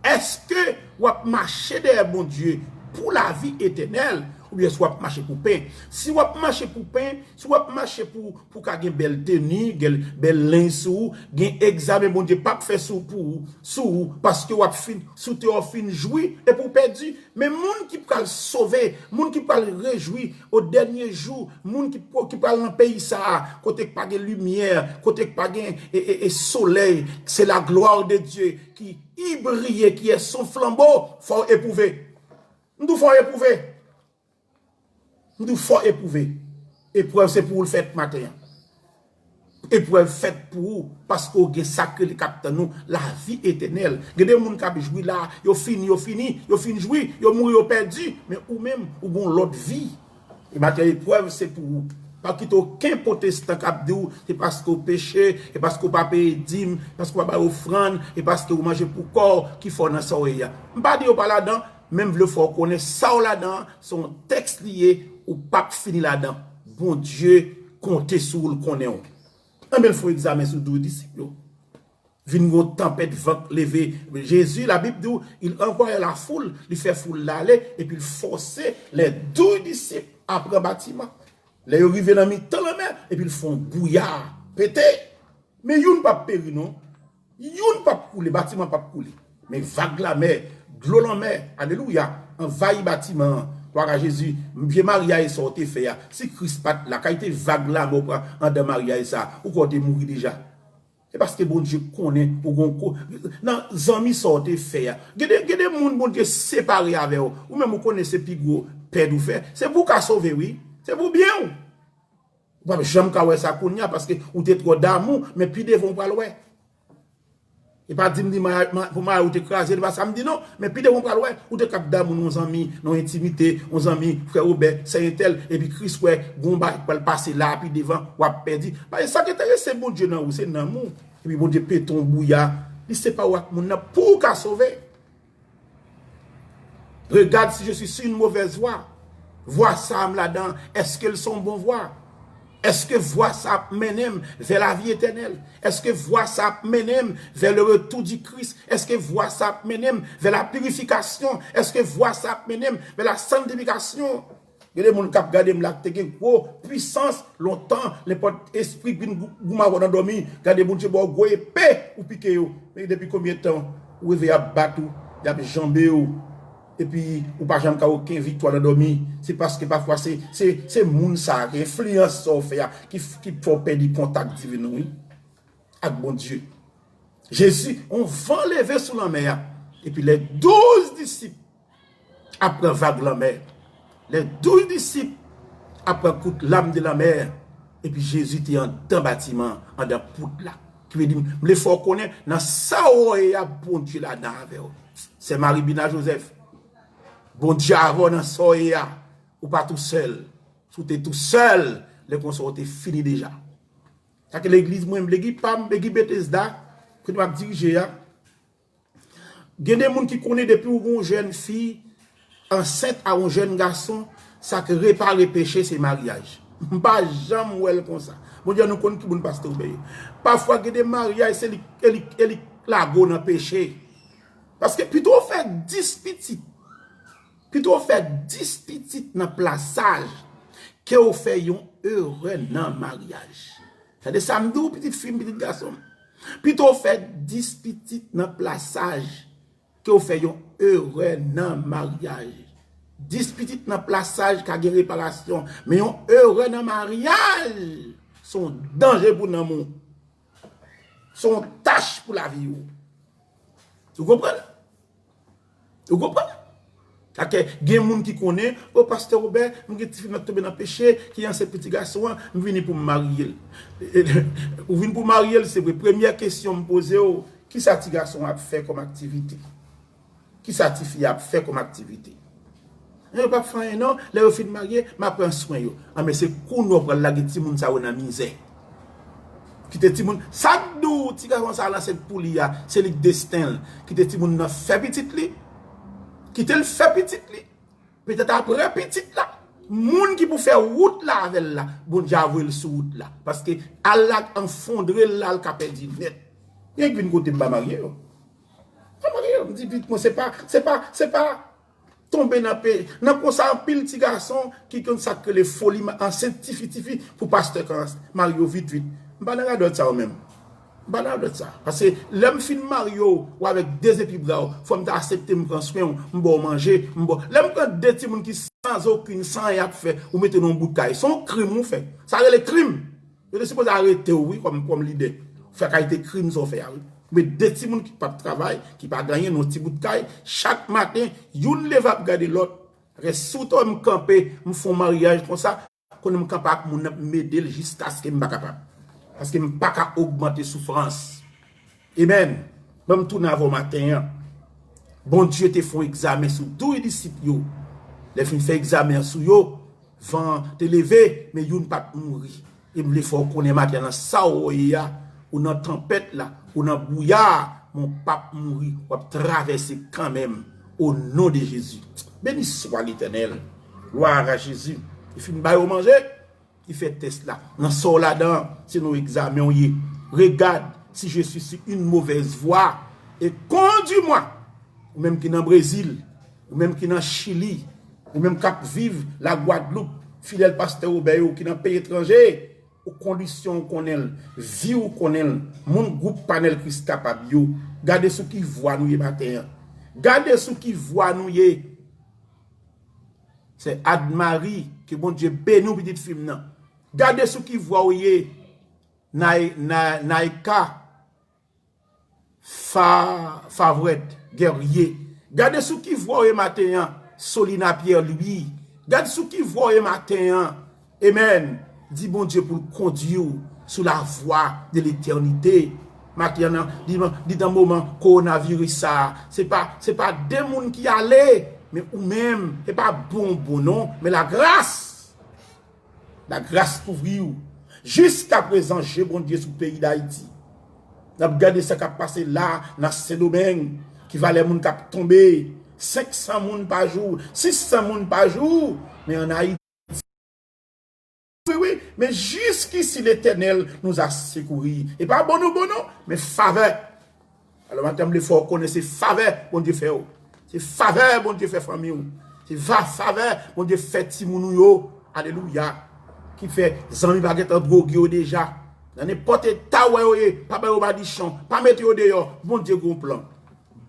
Èske w ap mache dèyè Bondye pou lavi etènèl, oubyen èske w ap mache pou pen? Si w ap mache pou pen, si w ap mache pou, pou ka gen bèl teni, gen bèl lenj sou ou, gen egzamen Bondye p ap fè sou, pou ou, sou ou, paske w ap fin, sou tè w fin jwi, epi w pèdi. Men moun ki pral sove, moun ki pral rejwi o dènye jou, moun ki, ki pral nan peyi sa a, kote k pa gen limyè, kote k pa gen e, e, e solèy, se la gloire de Dieu ki, ki briye, ki è son flanbo, fò w epwouve. M di w fò w epwouve. M di w fò w epwouve. Eprèv se pou ou l fèt maten an. Eprèv fèt pou ou, paske w gen sa k rele k ap tann ou, lavi etènèl. Gen de moun k ap jwi la, yo fini, yo fini, yo fin jwi, yo mouri, yo pèdi. Men ou menm, ou gen yon lòt vi. E maten, eprèv se pou ou. Pa kite okenn pwotestan k ap di w, se paske w peche, se paske w pa peye dim, paske w pa bay ofrann, se paske w manje pou kò w ki fè w nan sa w ye a. M pa di yo pa ladan, men m vle fè w konnen sa w ladan an, se yon tèks li ye, ou p ap fini ladan. Bondye konte sou ou, l konnen w. Anben, l fè yon egzamen sou douz disip yo. Vin yon tanpèt, van k leve. Jezi, Labib di w, il envoya la foule, li fè foul la ale, epi l fòse les douze disip a pran batiman. Lè yo rive nan mitan lanmè, epi l fè yon bouya pete. Men youn p ap peri non. Youn p ap koule, batiman p ap koule. Men vag lanmè, dlo lanmè, alelouya, anvayi batiman an. Glwa a Jezi, vye maryaj sa w te fè a. Si Kris pa t la, kalite vag lanmè w pran anndan maryaj sa a, ou kwè w te mouri deja. Se paske Bondye konnen ou gon ko nan zanmi sa w te fè a. Gen de, gen de moun Bondye separe avè w. Ou menm ou konnen se pi gwo pèd ou fè. Se pou w ka sove wi. Se pou byen w. Ou p ap janm ka wè sa kounye a paske ou te twò damou, men pi devan ou pral wè. E pa di m di ma- ma- pou maryaj ou te kraze, se pa sa m di non, men pi devan ou pral wè, ou te k ap damou nan yon zanmi, nan yon entimite, yon zanmi, frè Wobè, sè entèl, epi Kris wè, gon bagay k pral pase la a pi devan, w ap pèdi. Paske sa k enterese Bondye nan ou, se nanm ou. Epi Bondye pete yon bouya, li separe w ak moun nan pou w ka sove. Regarde si je suis sur une mauvaise voie. Vwa sa a m ladan, èske l se yon bon vwa? Èske vwa sa ap mennen m vè lavi etènèl? Èske vwa sa ap mennen m vè le retour du Christ? Èske vwa sa ap mennen m vè la purification? Èske vwa sa ap mennen m vè la sanctification? Gen de moun k ap gade m la, ki te gen gwo pwisans lontan, nenpòt espri k vin gou- goumen avè w nan dòmi, gade Bondye ba w gwo epe, ou pike yo. Men depi konbyen tan ou reve y ap bat ou, y ap janbe w, epi ou pa janm ka okenn viktwa nan dòmi? Se paske pafwa se, se, se moun sa a, enfliyans sa w fè a, ki, ki fè w pèdi kontak diven ou, wi, ak Bondye. Jezi, yon van leve sou lanmè a, epi les douze disip ap pran vag lanmè. Les douze disip ap pran kout lam de lanmè. Epi Jezi te anndan batiman an, anndan pout la. Ki vle di, m vle fè w konnen, nan sa w ye a, Bondye ladan avè w. Sè Mari Bina Jozèf, Bondye avè w nan sa w ye a. Ou pa tousèl. Si w te tousèl, lè konsa w te fini deja. Sa ke legliz mwen, legliz pa m, legliz Betesda, kote m ap dirije a. Gen de moun ki konnen depi w gen yon jèn fi ansent a yon jèn gason, sa k repare peche se maryaj. M pa janm wè l konsa. Bondye, nou konn ki moun pastè Obè ye. Pafwa gen de maryaj, se li, e li, e li lage w nan peche. Paske pito w fè dis pitit, pito w fè dis pitit nan plasaj, ke w fè yon erè nan maryaj. Tande sa m di w, pitit fi m, pitit gason m. Pito w fè dis pitit nan plasaj ke w fè yon erè nan maryaj. Dis pitit nan plasaj ka gen reparasyon, men yon erè nan maryaj se yon danje pou nanm ou. Se yon tach pou lavi ou. Ou konprann? Ou konprann? Ake gen moun ki konnen, o pastè Wobè, m gen tifi m ap tonbe nan peche, ki ansent pou ti gason an, m vini pou m marye l. Ou vin pou w marye l, se vre. Premyè kesyon m poze w, kisa ti gason an ap fè kòm aktivite? Kisa tifi a ap fè kòm aktivite? Yo p ap fè anyen non, lè yo fin marye, m ap pran swen yo. Anben se kounye a w pral lage timoun sa yo nan mizè. Kite timoun, sa k di w ti gason sa al ansent pou li a, se li k desten l. Kite timoun nan fè pitit li. Kite l fè pitit li. Petèt apre pitit la, moun ki pou fè wout la avè l la, Bondye a voye l sou wout la. Paske al la anfondre l la, l ka pèdi nèt. Gen k vin kote m pa marye yo. Pa marye yo, m di pitit mwen, se pa, se pa, se pa tonbe nan pe, nan konsa anpil ti gason ki konn sa k rele foli, ansent tifi tifi pou pastè ka marye yo vit vit. M pa nan radòt sa yo menm. M pa nan radòt sa. Paske lè m fin marye w, ou avèk de zye pi bra w, fò m ta aksepte m pran swen w, m ba w manje, m ba w. Lè m pran de timoun ki san okenn, san anyen ap fè, ou mete nan yon bout kay, se yon krim ou fè. Sa rele krim. Yo te sipoze arete w wi kòm, kòm lidè. Ou fè kalite krim sa w fè a wi. Men de timoun ki p ap travay, ki pa gen anyen, nan yon ti bout kay, chak maten, youn leve ap gade lòt. Paske si w te wè m kanpe, m fè yon maryaj konsa, konnen m kanpe ak moun nan, m ede l jiskaske m pa kapab. Paske m pa ka ogmante soufrans. Amèn. Ban m tounen avè w maten an. Bondye te fè yon egzamen sou douz disip yo. Lè fin fè egzamen an sou yo, van an te leve, men youn pa t mouri. E m vle fè w konnen maten an, nan sa w ye a, ou nan tanpèt la, ou nan bwouya a, men w p ap mouri, w ap travèse kanmenm, o non de Jezi. Beni swa Letènèl. Glwa a Jezi. Li fin ba yo manje, li fè tès la. Nan sa w ladan an, se nan egzamen w ye. Regarde si je suis sur une mauvaise voie et conduis-moi. Ou menm ki nan Brezil, ou menm ki nan Chili, ou menm k ap viv Lagwadloup, fidèl pastè Obè yo ki nan peyi etranje, ou kondisyon w konnen l, vi w konnen l, moun gwoup Panèl Kris Kapab yo, gade sou ki vwa nou ye maten an. Gade sou ki vwa nou ye. Se Admari, ke Bondye beni w, pitit fi m nan. Gade sou ki vwa w ye, Nay, Nay, Nayka, Fa, Favret, Guerrier. Gade sou ki vwa w ye maten an, Solina Pierre Louis. Gade sou ki vwa w ye maten an. Amèn. Di Bondye pou l kondui w sou la vwa de letènite. Maten an, di, di nan moman kowonaviris sa a, se pa, se pa de moun ki ale, men ou menm. E pa bon, bon non, men lagras. Lagras kouvri w. Jiskaprezan, je Bondye sou peyi Dayiti. N ap gade sa k ap pase la nan Sendomeng, ki valè moun k ap tonbe, senk san moun pa jou, sis san moun pa jou, men ann Ayiti. Wi, wi, men jusqu'ici l'Éternel nous a secourus. E pa bon nou bon non, men favè. Alò, maten an, m vle fè w konnen se favè Bondye fè w. Se favè Bondye fè fanmi w. Se va, favè Bondye fè timoun ou yo. Alelouya. Ki fè zanmi pa gentan dwoge yo deja. Nan nenpòt eta w wè yo ye, pa ba yo madichon, pa mete yo deyò. Bondye gon plan.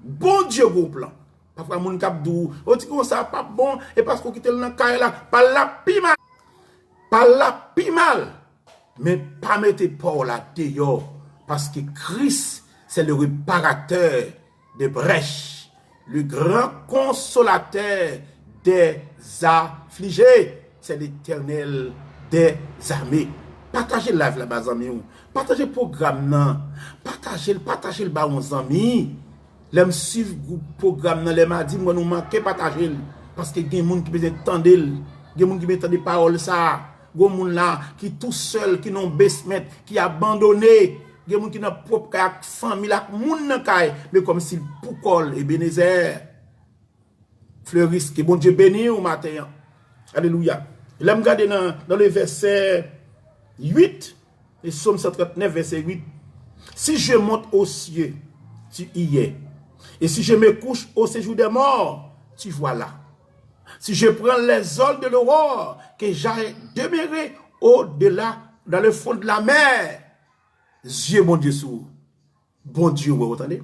Bondye gon plan. Pafwa moun k ap di w, yo di konsa p ap bon, e paske w kite l nan kay la, pa l la pi mal. Pa l la pi mal. Men pa mete pa w la deyò, paske Kris, c'est le réparateur des brèches, le grand consolateur des affligés, c'est l'Éternel des armées. Pataje live la ba zanmi w. Pataje pwogram nan. Pataje l, pataje l ba yon zanmi. Lè m swiv gwoup pwogram nan lè madi, m wè nou manke pataje l. Paske gen moun ki bezwen tande l. Gen moun ki bezwen tande pawòl sa a. Gen moun la ki tou sèl, ki nan yon basement, ki abandone. Gen moun ki nan pwòp kay ak fanmi l, ak moun nan kay, men kòmsi l poukò l, Ebenezè. Fleuris, ke Bondye beni w maten an. Alelouya. Lè m gade nan, dans le verset huit, le psaume cent trente-neuf, verset huit. Si je monte aux cieux, tu y es. Et si je me couche au séjour des morts, tu vois là. Si je prends les ailes de l'aurore, que j'aille demeurer au-delà, dans le fond de la mer, zye Bondye sou ou. Bondye wè w, tande.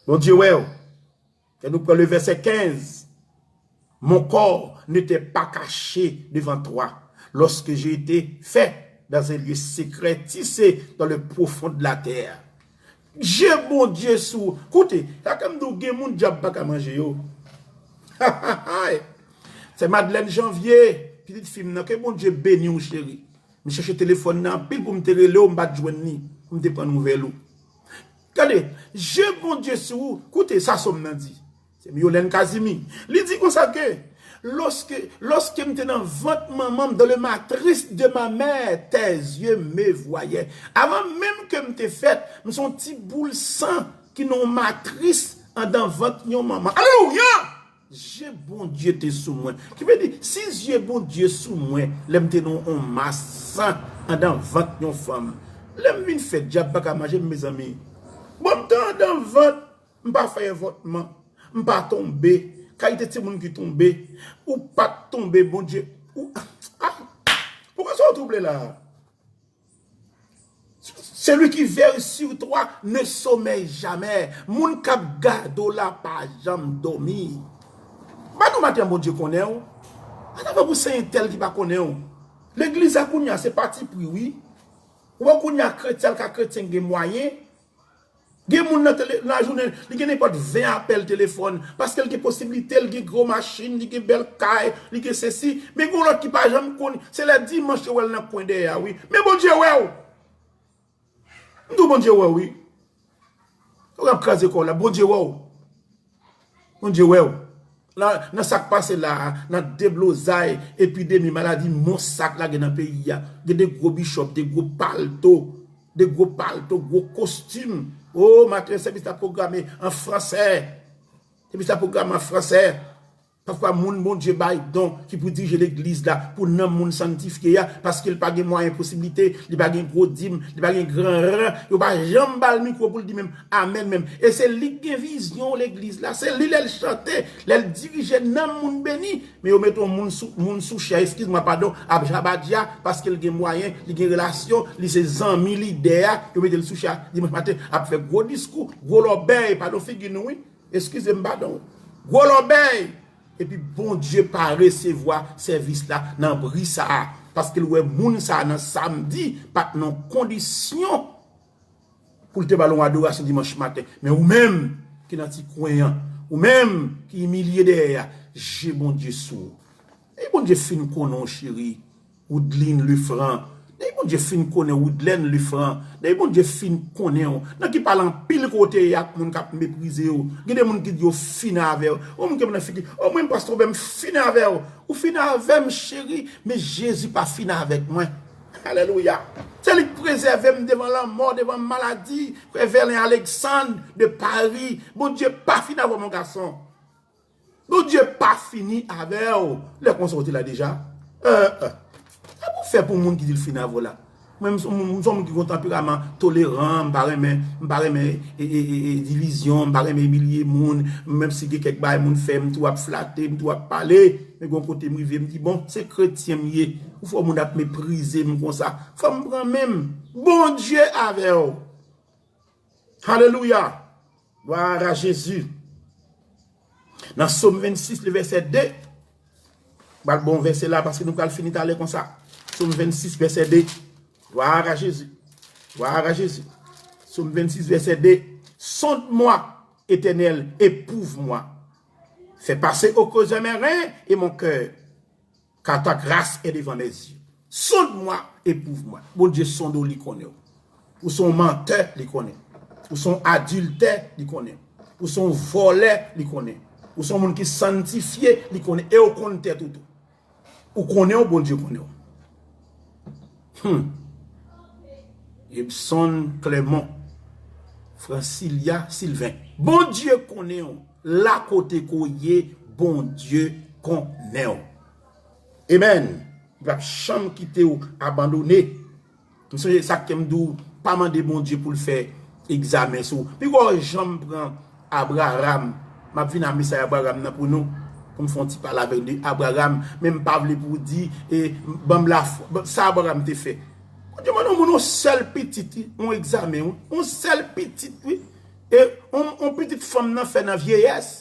Bondye wè w. Kè nou pran le verset quinze. Mon corps n'était pas caché devant toi lorsque j'ai été fait dans un lieu secret, tissé dans le profond de la terre. Je Bondye sou. Koute, sa ke m di w, gen moun dyab pa ka manje yo. Se Madeleine Janvier, pitit fi m nan, ke Bondye beni w, cheri. M chèche telefòn nan anpil pou m te rele w, m pa t jwenn li, pou m te pran nouvèl ou. Gade, je Bondye sou ou. Koute sa sòm nan di. Se Myolène Casimir. Li di konsa ke, lorsque, lorsque m te nan vant manman m, dans le matrice de ma mère, tes yeux me voyaient. Avan menm ke m te fèt, m se yon ti boul san ki nan yon matris andan vant yon manman. Alelouya! Je Bondye te sou mwen. Ki vle di, si zye Bondye sou mwen, lè m te nan yon mas san andan vant yon fanm. Lè m vin fèt, dyab pa ka manje m, mezanmi. Bon, m te andan vant, m pa fè evòtman, m pa tonbe. Kalite timoun ki tonbe, ou pa t tonbe, Bondye. Ou, ah, poukisa w twouble la? Celui qui veille sur toi ne sommeille jamais. Moun k ap gade w la pa janm dòmi. Ba nou maten, Bondye konnen w. Atravè pou se entèl ki pa konnen w. Legliz la kounye a se patipri, wi. Ou wè kounye a kretyen al ka kretyen gen mwayen. Gen moun nan tele, nan jounen, li gen nenpòt ven apèl telefòn, paske l gen posiblite, l gen gwo machin, li gen bèl kay, li gen sesi, men gen lòt ki pa janm konn, se lè dimanch yo wè l nan kwen dèyè a, wi. Men Bondye wè w. M di w Bondye wè w, wi. Ou ap kraze kò w la, Bondye wè w. Bondye wè w. Nan, nan sa k pase la a, nan deblozay, epidemi, maladi, mons sa k lage nan peyi a. Gen de gwo bichòp, de gwo palto, de gwo palto, gwo kostim. O, maten, sèvis la pwograme an fransè. Sèvis la pwograme an fransè. Pafwa, moun Bondye bay don ki pou dirije legliz la, pou nanm moun sanntifye a, paske l pa gen mwayen posiblite, li pa gen gwo dim, li pa gen gran ran, yo pa janm ba l mikwo pou l di menm amèn menm. E se li k gen vizyon legliz la, se li lè l chante, lè l dirije nanm moun beni. Men yo mete yon moun sou, moun sou chè, eskiz mwa, padon, ap jabadya, paske l gen mwayen, li gen relasyon, li se zanmi lidè a, yo mete l sou chè a dimanch maten, ap fè gwo diskou, gwo lòbèy, padon figi nou, wi. Eskize m, padon. Gwo lòbèy! Epi Bondye pa resevwa sèvis la nan bri sa a, paske l wè moun sa a nan samdi pa t nan kondisyon pou l te ba l yon adorasyon dimanch maten. Men ou menm ki nan ti kwen an, ou menm ki imilye dèyè a, je Bondye sou ou. E Bondye fin konnen w, cheri. Woodline Lefranc. Depi Bondye fin konnen Woodline Lefranc, depi Bondye fin konnen w, nan ki pale anpil kote ak moun k ap meprize w. Gen de moun ki di yo fin avè w. Yon moun ki nan figi, o mwen pastè Obè m fin avè w. Ou fin avè m cheri, men Jezi pa fin avèk mwen. Alelouya. Se li k prezève m devan lanmò, devan maladi. Frè Verlin Alexandre de Paris. Bondye pa fin avè w mon gason. Bondye pa fini avè w. Lè konsa w te la deja. Euh, euh. Sa pou fè pou moun ki di l fin avè w la. Mwen, m se yon moun ki gon tanperaman toleran, m pa renmen, m pa renmen e, e, e, e, divizyon, m pa renmen imilye moun, menm si gen kèk bagay moun fè, m tou ap flate, m tou ap pale, men gon kote m rive, m di, bon, se kretyen m ye, ou fè moun ap meprize m konsa, fò m pran men m, Bondye avè w. Alelouya. Gloire à Jésus. Nan Sòm vennsis, le vèsè de. M pral bon vèsè la paske nou pral fini talè konsa. Sòm vennsis, vèsè de. Gloire à Jésus. Gloire à Jésus. Sòm vennsis, vèsè de. Sonde-moi, Éternel, éprouve-moi. Fais passer au creux de mes reins et mon cœur. Car ta grâce est devant mes yeux. Sonde-moi, éprouve-moi. Bondye sonde w, li konnen w. Ou se yon mantè, li konnen. Ou se yon adiltè, li konnen. Ou se yon vòlè, li konnen. Ou se yon moun ki sanntifye, li konnen. E ou konn tèt ou tou. Ou konnen w, Bondye konnen w. Hmm. Ebson Clermont, Francilia Sylvain. Bondye konnen w. La kote ke w ye, Bondye konnen w. Amen. Li p ap janm kite w abandone. M sonje sa k fè m di w, pa mande Bondye pou l fè egzamen sou ou. Piga w janm pran Abraram. M ap vin a mesaj Abraram nan pou nou. Pou m fè yon ti pale avèk de Abraram. Men m pa vle pou w di, e, ban m lafwa. Sa Abraram te fè. Bondye mande yon moun yon sèl pitit, wi, yon egzamen, wi. Yon sèl pitit, wi. E yon, yon pitit fanm nan fè nan vyeyès.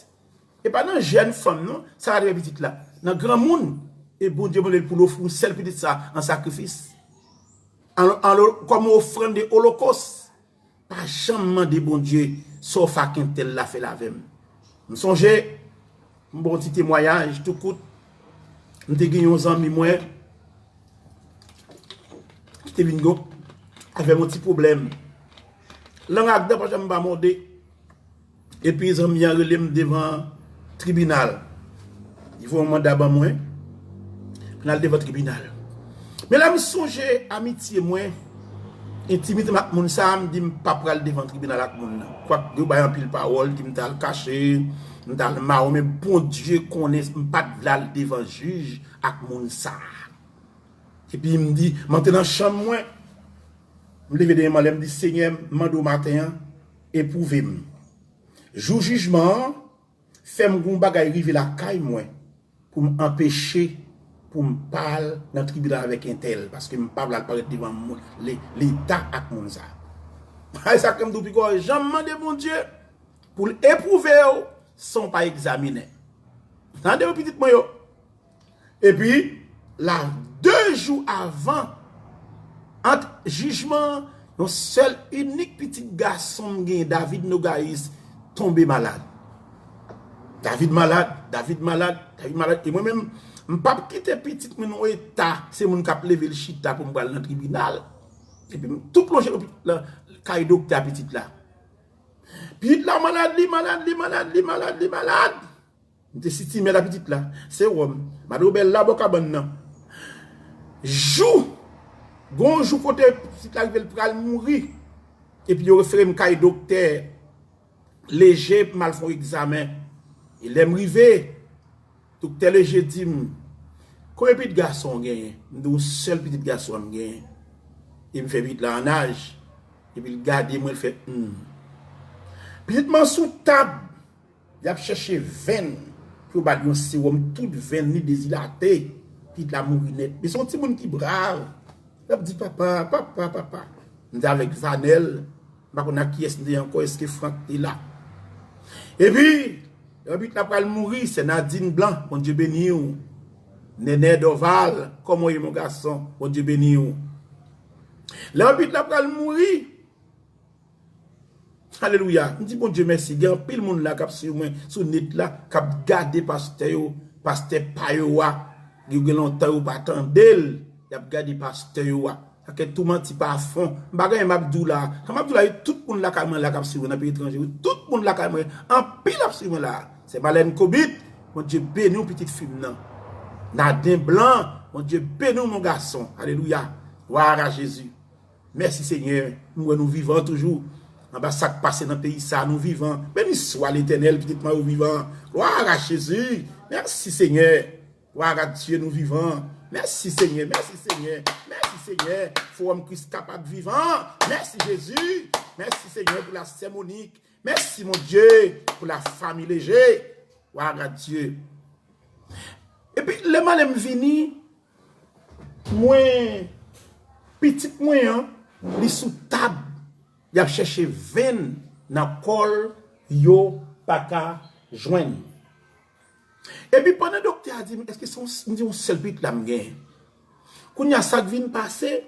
E pa nan jèn fanm, non, Sara te fè pitit la. Nan granmoun. E Bondye mande l pou l ofri yon sèl pitit sa an sakrifis. An, an, kòm ofrann de olokòs. Pa janm mande Bondye sa w fè ak entèl la fè l avè m. M sonje, m ba w ti temwayaj tou kout. M te gen yon zanmi mwen ki te vin gon avè m yon ti pwoblèm. Lang ak dan pa janm pa mòde. Epi zanmi an rele m devan tribinal. Li voye yon manda ban mwen pou n al devan tribinal. Men lè m sonje amitye mwen, entimite m ak moun sa a, m di m pa pral devan tribinal ak moun nan. Kwak yo bay anpil pawòl, di m t al kache, m t al mawon, men Bondye konnen m pa t vle al devan jij ak moun sa a. Epi m di, m antre nan chanm mwen, m leve dèyè m anlè, m di, Senyè, m mande w maten an, epwouve m. Jou jijman an, fè m gon bagay rive lakay mwen pou m anpeche pou m pa al nan tribinal avèk entèl, paske m pa vle al parèt devan moun, le-, Leta ak moun sa a. E sa k fè m di w piga w janm mande Bondye pou l epwouve w san w pa egzaminen. Tande w pitit mwen yo. Epi, la, de jou avan, ant jijman an Yon sèl inik pitit gason m genyen, David Nogais, tonbe malad. David malad, David malad, David malad. E mwen menm, m p ap kite pitit mwen nan yon eta, se moun k ap leve l chita pou m pral nan tribinal. Epi m tou plonje lopi- la- kay doktè a pitit la. Pitit la malad, li malad, li malad, li malad, li malad. M te sitime la pitit la. Sewòm, madwobèl la bò kabann nan. Jou, gon jou kote pitit la rive l pral mouri. Epi yo refere m kay doktè Leje pou m al fè yon egzamen. E lè m rive, doktè Leje di m, "Konbyen pitit gason w genyen?" M di, "Yon sèl pitit gason m genyen." E m fè pitit la an aj. Epi l gade mwen, l fè, "Hmm." Pitit mwen sou tab. Y ap chèche venn pou yo ba l yon sewòm, tout venn li dezilate. Pitit la mouri nèt. Men se yon timoun ki brav. L ap di, "Papa, papa, papa." M te avèk Vanèl, m pa konn ak kiyès m te ye ankò, èske Frank te la. Epi, lè pitit la pral mouri, sè Nadine Blanc, Bondye beni w. Nènè Dorval, kòman w ye, mon gason? Bondye beni w. Lè pitit la pral mouri, alelouya, m di Bondye mèsi. Gen anpil moun la k ap swiv mwen sou nèt la, k ap gade pastè yo, pastè pa yo a. Yo gen lontan yo pa tande l, y ap gade pastè yo a. Sa kè tou manti pa fon. M pa gen anyen m ap di w la. Sa m ap di w la, tout moun lakay mwen la k ap swiv mwen nan peyi etranje. Tout moun lakay mwen, anpil ap swiv mwen la. Sè Malèn Kobit, Bondye beni w, pitit fi m nan. Naden Blan, Bondye beni w, mon gason. Alelouya. Glwa a Jezi. Mèsi, Senyè. M wè nou vivan toujou. Anba sa k pase nan peyi sa, nou vivan. Beni swa Letènèl, pitit mwen yo vivan. Glwa a Jezi. Mèsi, Senyè. Glwa a Dye, nou vivan. Mèsi, Senyè. Mèsi, Senyè. Mèsi, Senyè. Fowòm Kris Kapab vivan. Mèsi, Jezi. Mèsi, Senyè, pou la sè Monik. Mèsi, Bondye, pou la fami Leje. Glwa a Dye. Epi, lè m ale m vini, mwen, pitit mwen an, li sou tab. Y ap chèche venn nan kò l, yo pa ka jwenn. Epi pandan doktè a di m, "Èske se yon, m di yon sèl pitit la m genyen?" Kounye a sa k vin pase,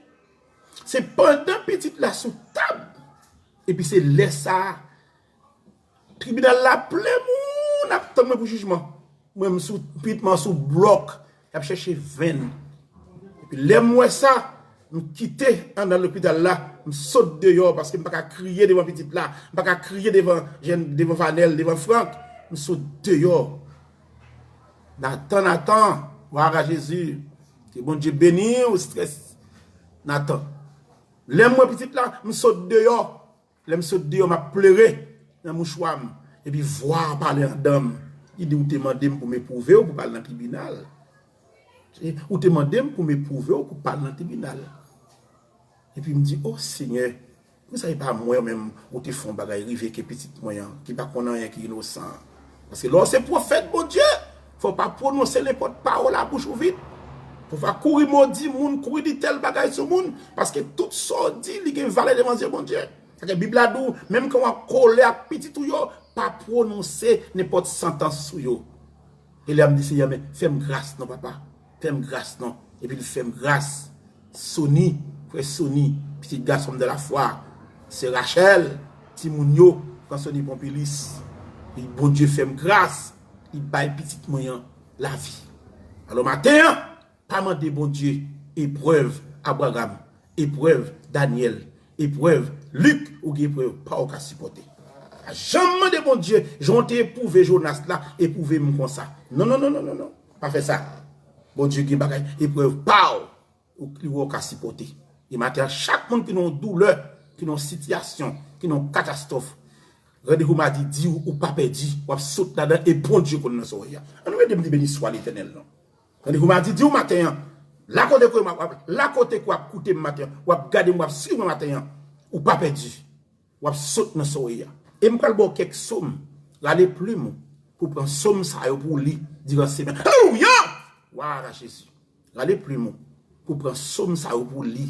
se pandan pitit la sou tab, epi se lè sa a, tribinal la plen moun ap tann mwen pou jijman. Mwen, m sou, pitit mwen sou blòk, y ap chèche venn. Epi lè m wè sa, m kite anndan lopital la, m sot deyò paske m pa ka kriye devan pitit la, m pa ka kriye devan jèn, devan Vanèl, devan Frank. M sot deyò. Natan, Natan, glwa a Jezi. Ke Bondye beni w, Strès Natan. Lè m wè pitit la, m sot deyò. Lè m sot deyò, m ap plere nan mouchwa m. Epi vwa a pale anndan m. Li di, "Ou te mande m pou m epwouve w pou w pa al nan tribinal. Ou te mande m pou m epwouve w pou w pa al nan tribinal." Epi m di, "O Senyè, poukisa e pa mwen menm ou te fè yon bagay rive ke pitit mwen an, ki pa konn anyen, ki inosan an?" Paske lè w se pwofèt Bondye, fò w pa pwononse nenpòt pawòl a bouch ou vit. Fò w pa kouri modi moun, kouri di tèl bagay sou moun, paske tout sa w di, li gen valè devan zye Bondye. Sa ke Bib la di w, menm kan w an kolè ak pitit ou yo, pa pwononse nenpòt santans sou yo. E lè a m di, "Senyè, men fè m gras non, papa. Fè m gras non." Epi l fè m gras. Sony, frè Sony, pitit gason m de lafwa. Sè Rachel, timoun yo, pran Sony Ponpilis. Epi Bondye fè m gras, li bay pitit mwen an lavi. Alò, maten an, pa mande Bondye eprèv Abraram, eprèv Danyèl, eprèv Lik, oubyen eprèv pa w ka sipòte. Pa janm mande Bondye, jan w te epwouve Jonas la, epwouve m konsa. Non, non, non, non, non, non. Pa fè sa. Bondye gen bagay, eprèv pa w, ou, li wè w ka sipòte. E maten an, chak moun ki nan yon doulè, ki nan yon sitiyasyon, ki nan yon katastwòf, randevou madi di w, ou pa pèdi, w ap sot ladan e Bondye konn nan sa w ye a. Ann nou ede m di, "Beni swa Letènèl" non. Randevou madi di w maten an, la kote ke w ap, la kote ke w ap koute m maten an, w ap gade m, w ap swiv mwen maten an, ou pa pèdi. W ap sot nan sa w ye a. E m pral ba w kèk sòm. Rale plim ou pou pran sòm sa yo pou w li diran semèn. Alelouya! Glwa a Jezi. Rale plim ou pou pran sòm sa yo pou w li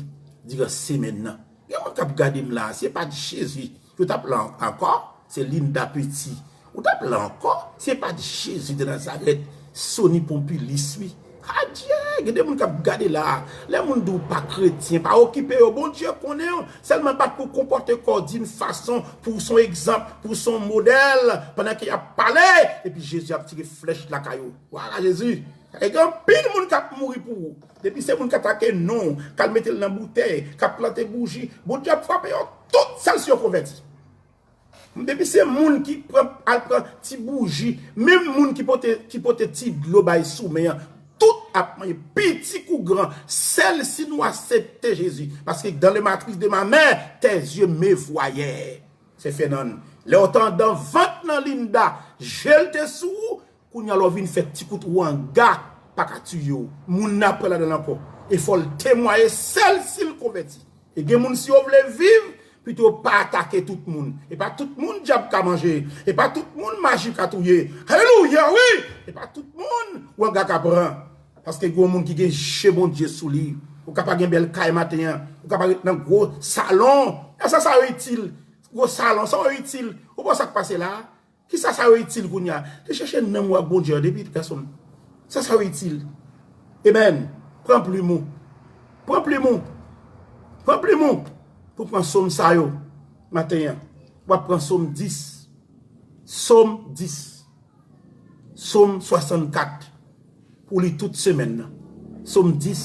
diran semèn nan. Gen moun k ap gade m la, si se pa t Jezi, yo t ap la ankò. Se Linda Petit. Ou t ap la ankò, si se pa t Jezi de Nazarèt, Sony Ponpilis, wi. Adye, gen de moun k ap gade la. Lè moun di w pa kretyen, pa okipe yo. Bondye konnen w. Sèlman bat pou w konpòte kò w d'une façon, pou w se yon egzanp, pou w se yon modèl, pandan ke y ap pale, epi Jezi ap tire flèch lakay ou. Wala Jezi. E gen anpil moun k ap mouri pou ou. Depi se moun k atake non w, k al mete l nan boutèy, k ap plante bouji, Bondye ap frape yo tout sèl si yo konvèti. Depi se moun ki pran, al pran ti bouji, menm moun ki pote, ki pote ti dlo bay soumen an, tout ap manje, piti kou gran, sèl si nou aksepte Jezi. Paske dans le matrice de ma mère, tes yeux me voyaient. Se Fènàn. Lè w te andan vant nan Linda, je l te sou ou, kounye a lè w vin fè ti kout wanga, pa ka tiye w. Moun nan ap pran ladan l ankò. E fò l temwaye sèl si l konvèti. E gen moun si yo vle viv, pito yo pa atake tout moun. E pa tout moun dyab ka manje. E pa tout moun maji ka touye. Alelouya, wi! E pa tout moun wanga ka pran. Paske gen moun ki gen je Bondye sou li. Ou ka pa gen bèl kay maten an. Ou ka pa ret nan gwo salon. E sa, sa yo itil. Gwo salon, sa yo itil. Ou pa wè sa k pase la? Kisa sa yo itil kounye a? Te chèche nanm ou ak Bondye an depi gason m. Sa sa yo itil? Amen. Pran plim ou. Pran plim ou. Pran plim ou. Pou pran sòm sa yo maten an. W ap pran sòm dis. Sòm dis. Sòm swasannkat. Pou li tout semèn nan. Sòm dis,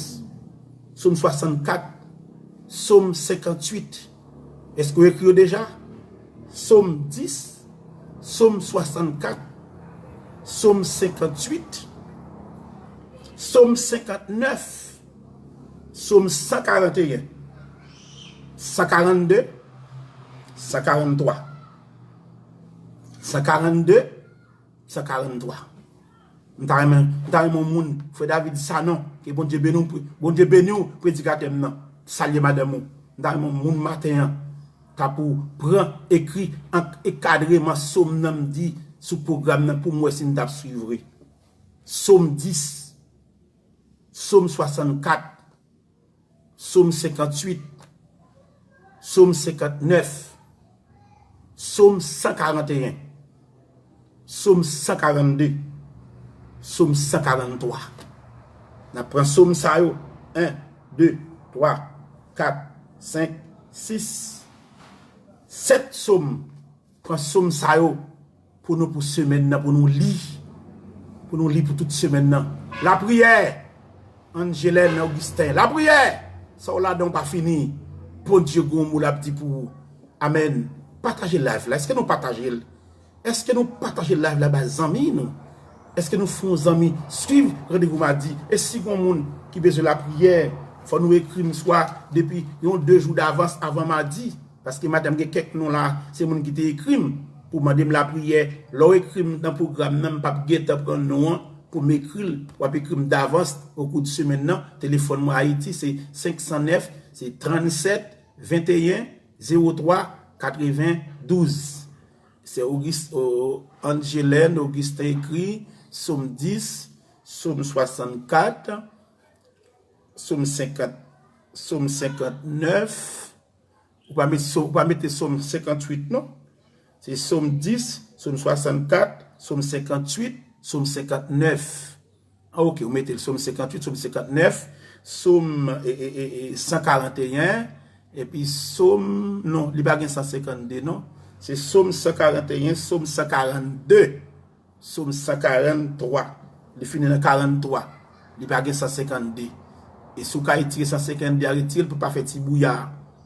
Sòm swasannkat, Sòm senkantuit. Èske w ekri yo deja? Sòm dis, Sòm swasannkat, Sòm senkantuit, Sòm senkantnèf, Sòm sankaranteyen, sankarannde, sankaranntwa. Sankarannde, sankaranntwa. M ta renmen, m ta renmen yon moun, frè David Sanon, ke Bondye beni w, Bondye beni w, predikatè m nan. Salye madanm ou. M ta renmen yon moun maten an, ta pou pran, ekri an, ankadreman sòm nan m di sou pwogram nan pou m wè si m t ap swiv vre. Sòm dis, Sòm swasannkat, Sòm senkantuit, Sòm senkantnèf, Sòm sankaranteyen, Sòm sankarannde, Sòm sankaranntwa. N ap pran sòm sa yo. En, de, twa, kat, senk, sis, sèt sòm. Pran sòm sa yo pou nou, pou semèn nan, pou nou li. Pou nou li pou tout semèn nan. Lapriyè, Angelène Augustin. Lapriyè, sa w ladan w pa fini. Bondye gon mo l ap di pou ou. Amèn. Pataje live la. Èske nou pataje l? Èske nou pataje live la bay zanmi nou? Èske nou fè yon zanmi swiv randevou madi? E si gon moun ki bezwen lapriyè, fò nou ekri m swa depi yon de jou davans avan madi. Paske madanm gen kèk non la, se moun ki te ekri m pou mande m lapriyè. Lè w ekri m nan pwogram nan, m p ap gentan pran non an pou m ekri l. W ap ekri m davans okou de semèn nan. Telefòn mwen Ayiti, se senk san nèf, se trannsèt, venteyen, zewo twa, katrevendouz. Se Auguste, o, Angelène Augustin ekri, Sòm dis, Sòm swasannkat, Sòm senkant, Sòm senkantnèf. Ou pa met, ou pa mete Sòm senkantwit, non. Se Sòm dis, Sòm swasannkat, Sòm senkantwit, Sòm senkantnèf. Ah, ok, ou mete l Sòm senkantwit, Sòm senkantnèf, Sòm, e, e, e, e, sankaranteyen, epi Sòm, non, li pa gen sansenkannde, non. Se Sòm sankaranteyen, Sòm sankarannde. Sòm sankaranntwa. Li fini nan karanntwa. Li pa gen sansenkannde. E si w ka retire sansenkannde a, retire l pou pa fè ti bouya.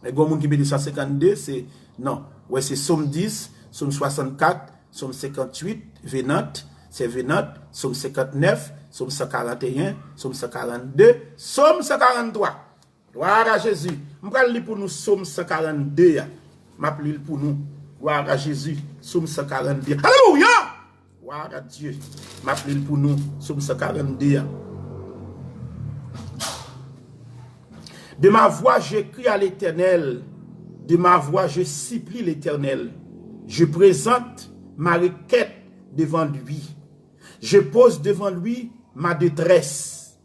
Men gen moun ki mete sansenkannde, se, non. Wè, se Sòm dis, Sòm swasannkat, Sòm senkantwit, venant, se venant, Sòm senkantnèf, Sòm sankaranteyen, Sòm sankarannde, Sòm sankaranntwa. Glwa a Jezi. M pral li pou nou Sòm sankarannde a. M ap li l pou nou. Glwa a Jezi. Sòm sankarannde. Alelouya! Glwa a Dye. M ap li l pou nou. Sòm sankarannde a. De ma voix, je crie à l'Éternel. De ma voix, je supplie l'Éternel. Je présente ma requête devant lui. Je pose devant lui ma détresse.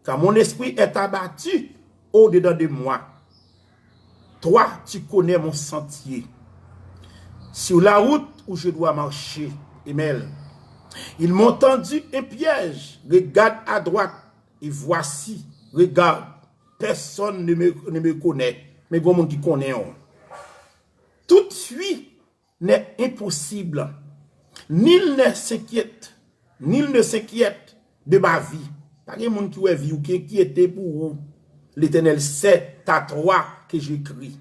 Car mon esprit est abattu au-dedans de moi. Toi, tu connais mon sentier. Sur la route où je dois marcher. Amen. Ils m'ont tendu un piège. Regarde à droite Et voici, regarde, personne ne me, ne me connaît. Men gon moun ki konnen w. Toute fuite n'est impossible. Nul ne s'inquiète, nul ne s'inquiète de ma vie. Pa gen moun ki wè vi ou, ki enkyete pou ou. L'Éternel, c'est à toi que je crie.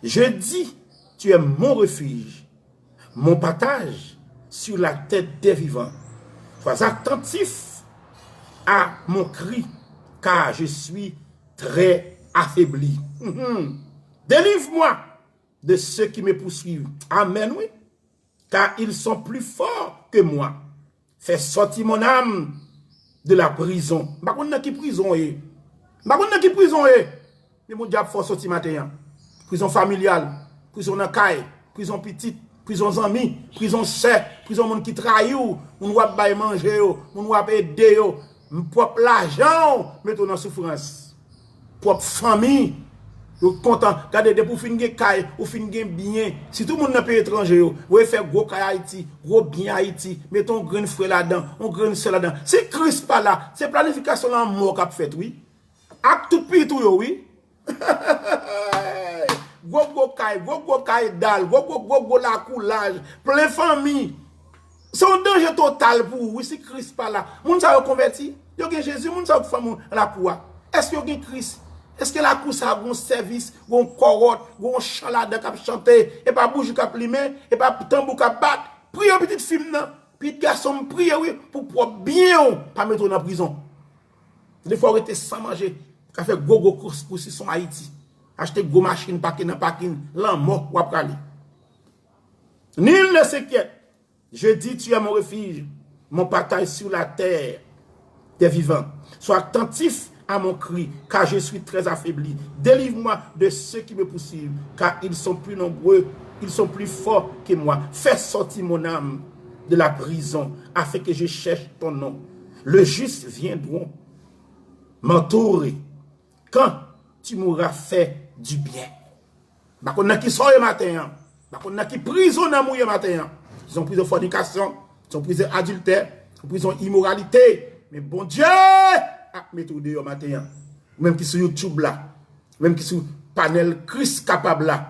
Je dis, tu es mon refuge, mon partage sur la terre des vivants. Sois attentif à mon cri, car je suis très affaibli. Délivre-moi de ceux qui me poursuivent. Amen, wi. Car ils sont plus forts que moi. Fais sortir mon âme de la prison. M pa konn nan ki prizon w ye. M pa konn nan ki prizon w ye. Men Bondye ap fè w soti maten an. Prizon familyal, prizon nan kay, prizon pitit, prizon zanmi, prizon sè, prizon moun ki trayi w, moun w ap bay manje yo, moun w ap ede yo. Pwòp lajan w mete w nan soufrans. Pwòp fanmi yo kontan. Gade, depi w fin gen kay, ou fin gen byen, sitou moun nan peyi etranje yo, ou fè gwo kay Ayiti, gwo byen Ayiti, mete yon grenn frè ladan, yon grenn sè ladan. Si Kris pa la, se planifikasyon lanmò k ap fèt, wi. Ak tout pitit ou yo, wi. Gwo gwo kay, gwo gwo kay dal, gwo gwo gwo gwo lakou laj, plen fanmi. Se yon danje total pou ou, wi, si Kris pa la. Moun sa yo konvèti, yo gen Jezi, moun sa yo k fanm ou lakou a. Èske yo gen Kris? Èske lakou sa a gon sèvis, gon kòwòt, gon chan ladan k ap chante, e pa bouji k ap limen, e pa tanbou k ap bat? Priye pitit fi m nan, pitit gason m, priye wi, pou pwòp byen w pa mete w nan prizon. Defwa w rete san manje, ka fè gwo gwo kous pou sison Ayiti. Achte gwo machin, pake nan pakin, lanmò w ap prale. Nul ne s'inquiète. Je dis, tu es mon refuge, mon partage sur la terre des vivants. Sois attentif à mon cri, car je suis très affaibli. Délivre-moi de ceux qui me poursuivent, car ils sont plus nombreux, ils sont plus forts que moi. Fais sortir mon âme de la prison, afin que je cherche ton nom. Les justes viendront m'entourer quand tu m'auras fait du bien. M pa konn nan ki sa w ye maten an. M pa konn nan ki prizon nanm ou ye maten an. Se yon prizon fònikasyon, se yon prizon adiltè, se yon prizon imoralite. Men Bondye ap mete w deyò maten an. Ou menm ki sou YouTube la, ou menm ki sou panèl Kris Kapab la.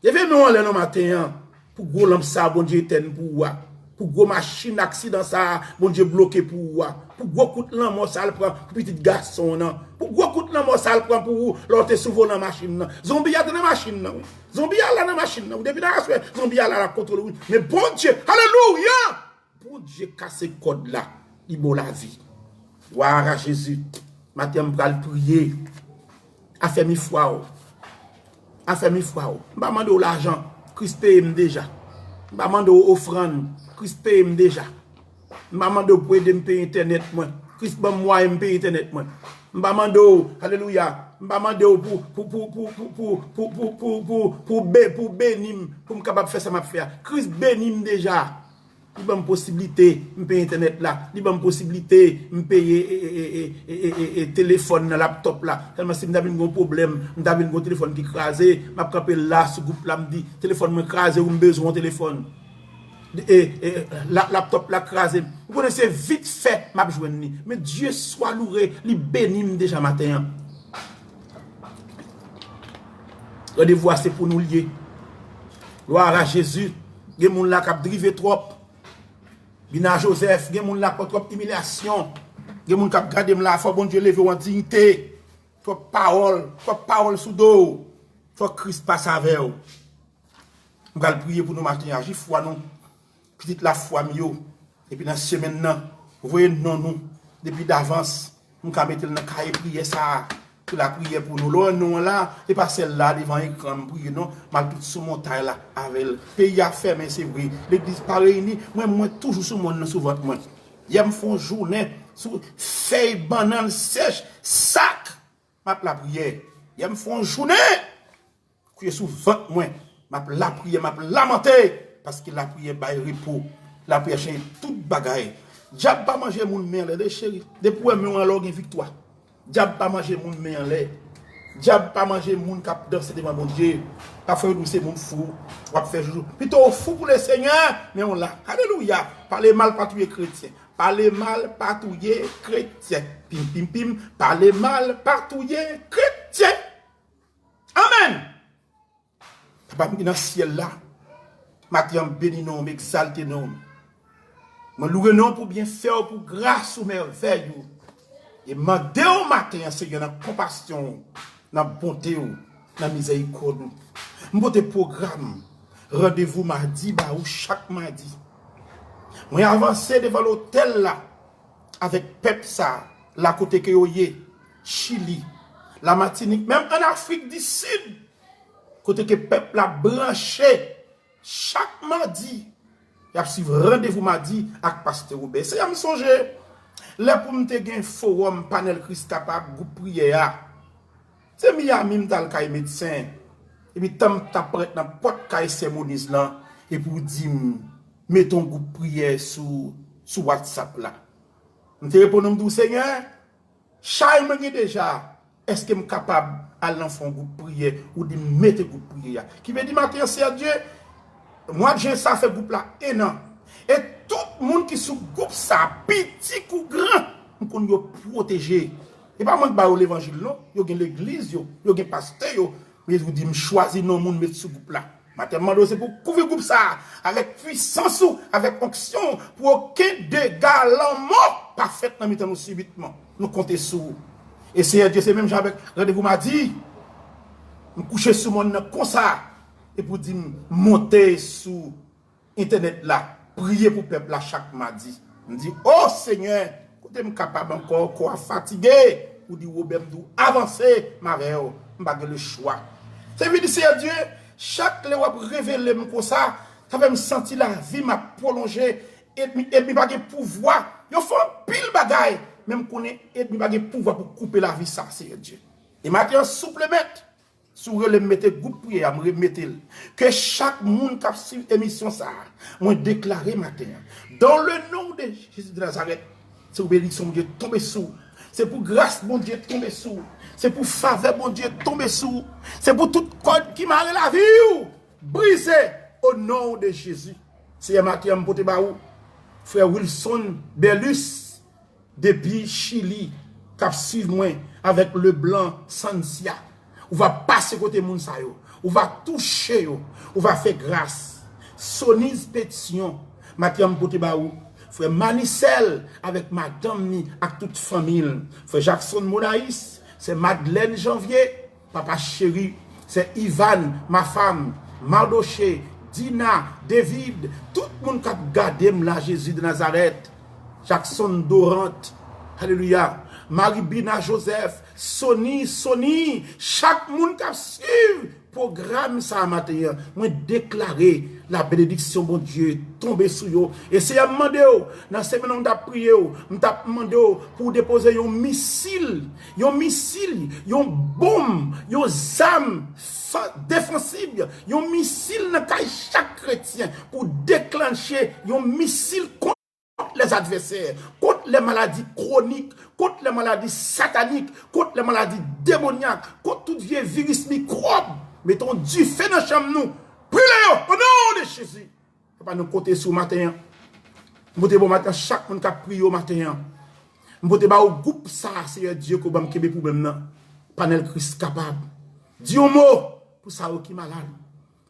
Leve men w anlè non maten an. Pou gwo lanp sa a Bondye etèn pou ou a. Pou gwo machin aksidan sa a Bondye bloke pou ou a. Pou gwo kout lanmò sa a l pran pou pitit gason w nan. Pou gwo kout lanmò sa a l pran pou ou lè w te sou volan machin nan. Zonbi a te nan machin nan, wi. Zonbi a la nan machin nan, wi. Depi nan aswè, zonbi a la, l ap kontwole w, wi. Men Bondye, alelouya! Bondye kase kòd la, li ba w lavi. Glwa a Jezi. Maten an, m pral priye. Afèmi fwa w. Afèmi fwa w. M pa mande w lajan. Kris peye m deja. M pa mande w ofrann. Kris peye m deja. M pa mande w pou ede m peye entènèt mwen. Kris ban m mwayen m peye entènèt mwen. M pa mande w, alelouya, m pa mande w pou, pou, pou, pou, pou, pou be-, pou beni m, pou m kapab fè sa m ap fè a. Kris beni m deja. Li ban m posiblite m peye entènèt la. Li ban m posiblite m peye, e, e, e, telefòn nan, laptòp la. Sèlman si m ta vin gen yon pwoblèm, m ta vin gen yon telefòn ki kraze, m ap kanpe la sou gwoup la, m di, telefòn mwen kraze, wi, m bezwen yon telefòn. E, e, la, laptòp la kraze. Ou konnen se vit fè m ap jwenn li. Men Dye swa loure, li beni m deja maten an. Randevou a se pou nou l ye. Glwa a Jezi. Gen moun la k ap drive twòp. Bina Joseph, gen moun la k pran twòp imilyasyon. Gen moun k ap gade m la, fò Bondye leve w an diyite. Twòp pawòl, twòp pawòl sou do w. Fò Kris pase avè w. M pral priye pou nou maten an. Aji fwa nou. Pitit lafwa m yo. Epi nan semèn nan, voye non nou depi davans. M ka mete l nan kaye priyè sa a. Pou lapriyè pou nou. Lè w wè non an la, e pa sèl la devan ekran m priye non. M al tout sou montay la avè l. Peyi a fèmen, se vre. Legliz pa reyini. Mwen, mwen toujou sou mòn nan sou vant mwen. Yè m fè yon jounen sou fèy bannann sèch, sak. M ap lapriyè. Yè m fè yon jounen. Kwiye sou vant mwen. M ap lapriyè, m ap lamante. Paske lapriyè bay repo. Lapriyè chanje tout bagay. Dyab pa manje moun men anlè, de cheri. Depi w wè men w anlè, w gen viktwa. Dyab pa manje moun men anlè. Dyab pa manje moun k ap danse devan Bondye. Pa fè yo di w se moun fou. W ap fè joujou. Pito w fou pou Lesenyè, men w la. Alelouya. Pale mal pa touye kretyen. Pale mal pa touye kretyen. Pim, pim, pim. Pale mal pa touye kretyen. Amèn. Papa m ki nan syèl la, maten an, m beni non w, m egzalte non w. Mwen louwe non w pou byenfè w, pou gras ou, mèvèy ou. E mande w maten an, Senyè, nan konpasyon w, nan bonte w, nan mizèrikòd ou. M pote pwogram randevou madi ba ou chak madi. Mwen avanse devan lotèl la avèk pèp sa a, la kote ke yo ye, Chili, Lamatinik, menm ann Afrik di Sid, kote ke pèp la branche chak madi, y ap swiv randevou madi ak Pastè Wobè. Senyè, m sonje lè pou m te gen fowòm panèl Kris Kapab, gwoup priyè a. Se Miami m t al kay medsen. Epi tan m t ap parèt nan pòt kay Sè Moniz lan, epi w di m, mete yon gwoup priyè sou, sou WhatsApp la. M te reponn ou, m di w, Senyè, chay mwen gen deja, èske m kapab al nan fè yon gwoup priyè? Ou di m mete gwoup priyè a. Ki vle di maten an, Seyè Dye, mwa jen sa fè gwoup la en an. E tout moun ki sou gwoup sa, piti kou gran, m konn yo pwoteje. E pa mwen k ba yo levanjil non, yo gen legliz yo, yo gen pastè yo, men ou di m chwazi non moun met sou gwoup la. Maten an, m mande w se pou w kouvri gwoup sa a avèk pwisans ou, avèk onksyon ou, pou okenn dega, lanmò pa fèt nan mitan nou sibitman. Nou konte sou ou. E Seyè Dye, se menm jan avèk randevou madi, m kouche sou mòn nan konsa, epi w di m monte sou entènèt la, priye pou pèp la chak madi. M di, o Senyè, kote m kapab ankò, kò a fatige. Ou di, Wobè, m di w avanse, m avè w, m pa gen lechwa. Se vin di, Seyè Dye, chak lè w ap revele m konsa, sa fè m santi lavi m ap pwolonje, enmi, enmi pa gen pouvwa, yo fè anpil bagay, men m konnen enmi pa gen pouvwa pou koupe lavi sa, Seyè Dye. E maten an, souple mèt, si w rele m mete gwoup priyè a, m remete l. Ke chak moun k ap swiv emisyon sa a, mwen deklare maten an, dans le nom de Jésus de Nazareth, se pou benediksyon Bondye tonbe sou w. Se pou gras Bondye tonbe sou w. Se pou favè Bondye tonbe sou w. Se pou tout kòd ki mare lavi w brize, o non de Jezi. Seyè, maten an, m pote ba ou frè Wilson Berlus, depi Chili, k ap swiv mwen avèk Leblanc Sancia. Ou va pase kote moun sa yo. Ou va touche yo. Ou va fè gras. Soniz Petion, maten an m pote ba ou. Frè Manicel avèk madanm ni ak tout fanmi l. Frè Jackson Monais, sè Madeleine Janvier, Papa cheri, sè Ivan, Mafam, Mardoché, Dina, David, tout moun k ap gade m la, Jezi de Nazarèt, Jackson Dorant, alelouya, Maribina Joseph, Sony, Sony, chak moun k ap swiv pwogram sa a maten an, mwen deklare la benediksyon Bondye tonbe sou yo. E Seyè, m mande w, nan semèn nan m t ap priye w, m t ap mande w pou w depoze yon misil, yon misil, yon bonm, yon zam fa-, defansib, yon misil nan kay chak kretyen pou deklanche yon misil kont lèzadvèsè, kont lèmaladi kwonik, kont lèmaladi satanik, kont lèmaladi demonyak, kont tout vye viris mikwòb. Mete yon dife nan chanm nou. Brile yo, o non de Jezi. Papa, nou konte sou w maten an. M pote ba w maten an chak moun k ap priye w maten an. M pote ba w gwoup sa a, Seyè Dye, ke w ban m kenbe pou mwen nan. Panèl Kris kapab. Di yon mo pou sa yo ki malad.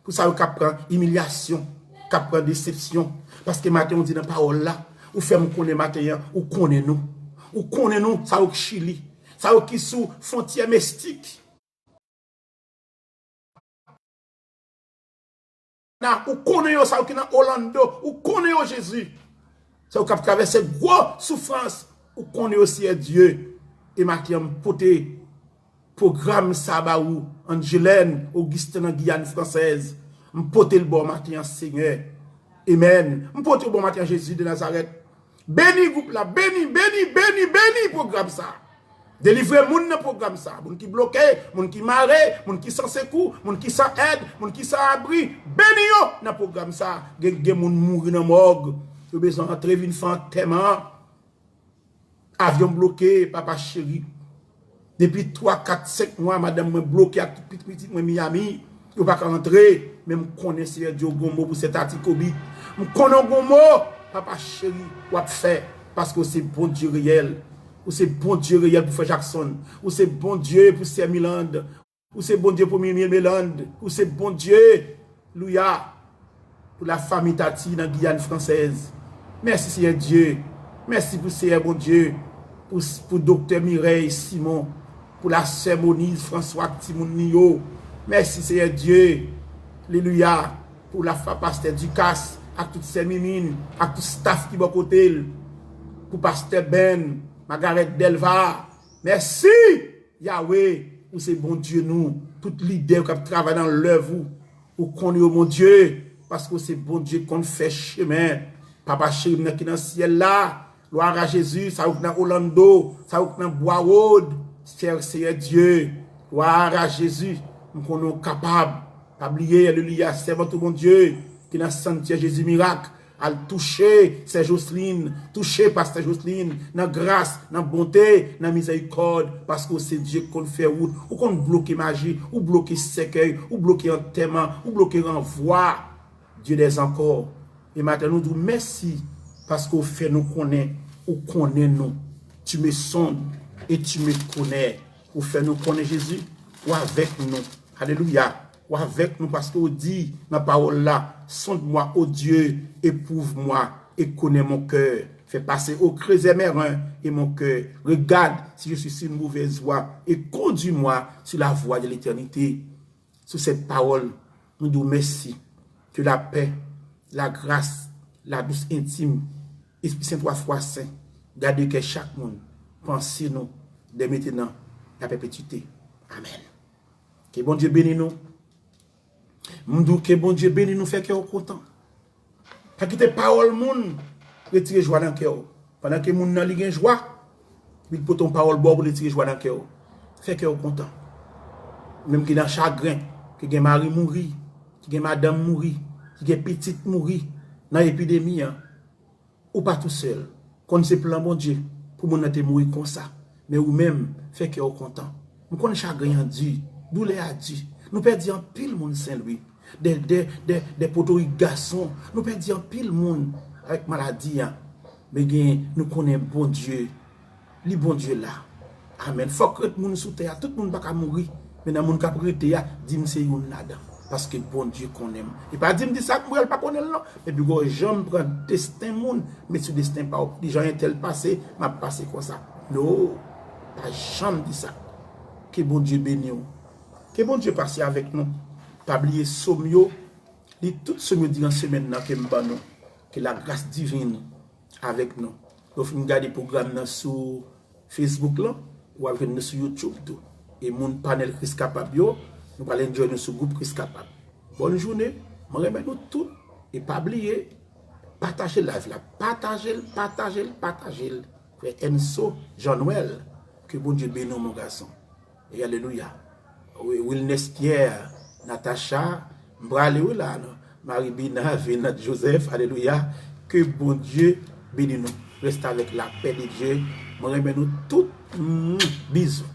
Pou sa yo k ap pran imilyasyon, k ap pran desepsyon. Paske maten an, w di nan pawòl la, ou fè m konnen maten an, ou konnen nou. Ou konnen nou, sa yo k Chili. Sa yo ki sou fwontyè mestik. Ou konnen yo, sa yo ki nan Orlando, ou konnen yo, Jezi. Sa yo k ap travèse gwo soufrans, ou konnen yo, Seyè Dye. E maten an, m pote pwogram sa ba ou, Angelène Augustin nan Giyàn Fransèz. M pote l ba w maten an, Senyè. Amèn. M pote w ba w maten an, Jezi de Nazarèt. Beni gwoup la, beni, beni, beni, beni pwogram sa. Delivre moun nan pwogram sa. Moun ki bloke, moun ki mare, moun ki san sekou, moun ki san èd, moun ki san abri. Beni yo nan pwogram sa. Gen, gen moun mouri nan mòg. Yo bezwen antre vin fè antèman an. Avyon bloke, papa cheri. Depi twa, kat, senk mwa, madanm mwen bloke ak tout pitit pitit mwen Miami. Yo pa ka antre, men m konnen, Seyè Dye, w gon mo pou sè Tati Kobi. M konnen w gon mo, papa cheri, w ap fè. Paske w se Bondye reyèl. Ou se Bondye reyèl pou frè Jackson. Ou se Bondye pou sè Milande. Ou se Bondye pou Mimie Melande. Ou se Bondye, louya, pou lafanmi Tati nan Giyàn Fransèz. Mèsi, Seyè Dye. Mèsi pou Seyè Bondye, pou, pou Doktè Mireille Simon, pou lasè Moniz François ak timoun li yo. Mèsi, Seyè Dye. Alelouya. Pou lafa-, pastè Ducasse, ak tout sè Mimine, ak tout staff ki bò kote l. Pou pastè Ben, Margaret Delva. Mèsi, Yahweh, ou se Bondye nou. Tout lidè k ap travay nan lèv ou, ou konnen yo, Bondye, paske ou se Bondye k konn fè chemen. Papa cheri m nan ki nan syèl la, glwa a Jezi, sa yo k nan Orlando, sa yo k nan Broward, Seyè, Seyè Dye, glwa a Jezi, m konnen w kapab. Pa bliye, alelouya, sèvant ou Bondye, ki nan sanktiyè Jezi Mirak, al touche sè Jocelyn, touche pastè Jocelyn, nan gras, nan bonte, nan mizèrikòd, paske w se Dye k konn fè wout, ou konn bloke maji, ou bloke sèkèy, ou bloke antèman, ou bloke ranvwa. Dye dèzankò, e maten nou di w mèsi, paske w fè nou konnen, ou konnen nou. Tu me sondes et tu me connais. Ou fè nou konnen, Jezi, ou avèk nou. Alelouya. Ou avèk nou paske ou di nan pawòl la, sonde-moi, ô Dieu, éprouve-moi et connais mon cœur. Fais passer au creuset mes reins et mon cœur. Regarde si je suis sur une mauvaise voie et conduis-moi sur la voie de l'éternité. Sou sèt pawòl, nou di w mèsi. Ke lapè, lagras, ladous entim, Espri Sen Twa Fwa Sen, gade kè chak moun, panse nou, dè mentenan, a pèpetite. Amèn. Ke Bondye beni nou. M di w ke Bondye beni nou, fè kè w kontan. Pa kite pawòl moun retire jwa nan kè w. Pandan ke moun nan li gen jwa, li pote yon pawòl ba w pou l retire jwa nan kè w. Fè kè w kontan. Ou menm ki nan chagren, ki gen mari mouri, ki gen madanm mouri, ki gen pitit mouri nan epidemi an, ou pa tousèl. Konn se plan Bondye pou moun nan te mouri konsa. Men ou menm, fè kè w kontan. M konn chagren an di, doulè a di. Nou pèdi anpil moun Sen Lwi. Dè, dè, dè, dè potorik gason. Nou pèdi anpil moun avèk maladi a. Men gen, nou konnen Bondye, li Bondye la. Amèn. Fòk ret moun sou tè a. Tout moun pa ka mouri. Men nan moun k ap rete a, di m se youn ladan. Paske Bondye konnen m. E pa di m di sa, m pral pa konnen l non. Epi gon jan m pran desten moun, met sou desten pa w. Di jan entèl pase, m ap pase konsa. No. Pa janm di sa. Ke Bondye beni w. Ke Bondye pase avèk nou. Pa bliye sòm yo. Li tout sòm yo diran semèn nan ke m ban nou. Ke lagras divin avèk nou. Lè w fin gade pwogram nan sou Facebook lan, w ap jwenn nou sou YouTube tou. E moun panèl Kris Kapab yo, nou pral enjoy nou sou gwoup Kris Kapab. Bòn jounen, mwen renmen nou tout. E pa bliye, pataje live la. Pataje l, pataje l, pataje l. Frè Enso, Jean Noël, ke Bondye beni w, mon gason. E alelouya. Wi, Wilness Pierre, Natacha, m prale wi la, non. Marie Bina, Venant Joseph, alelouya. Ke Bondye beni nou. Reste avec la paix de Dieu. Mwen renmen nou tout. Mm, bizou.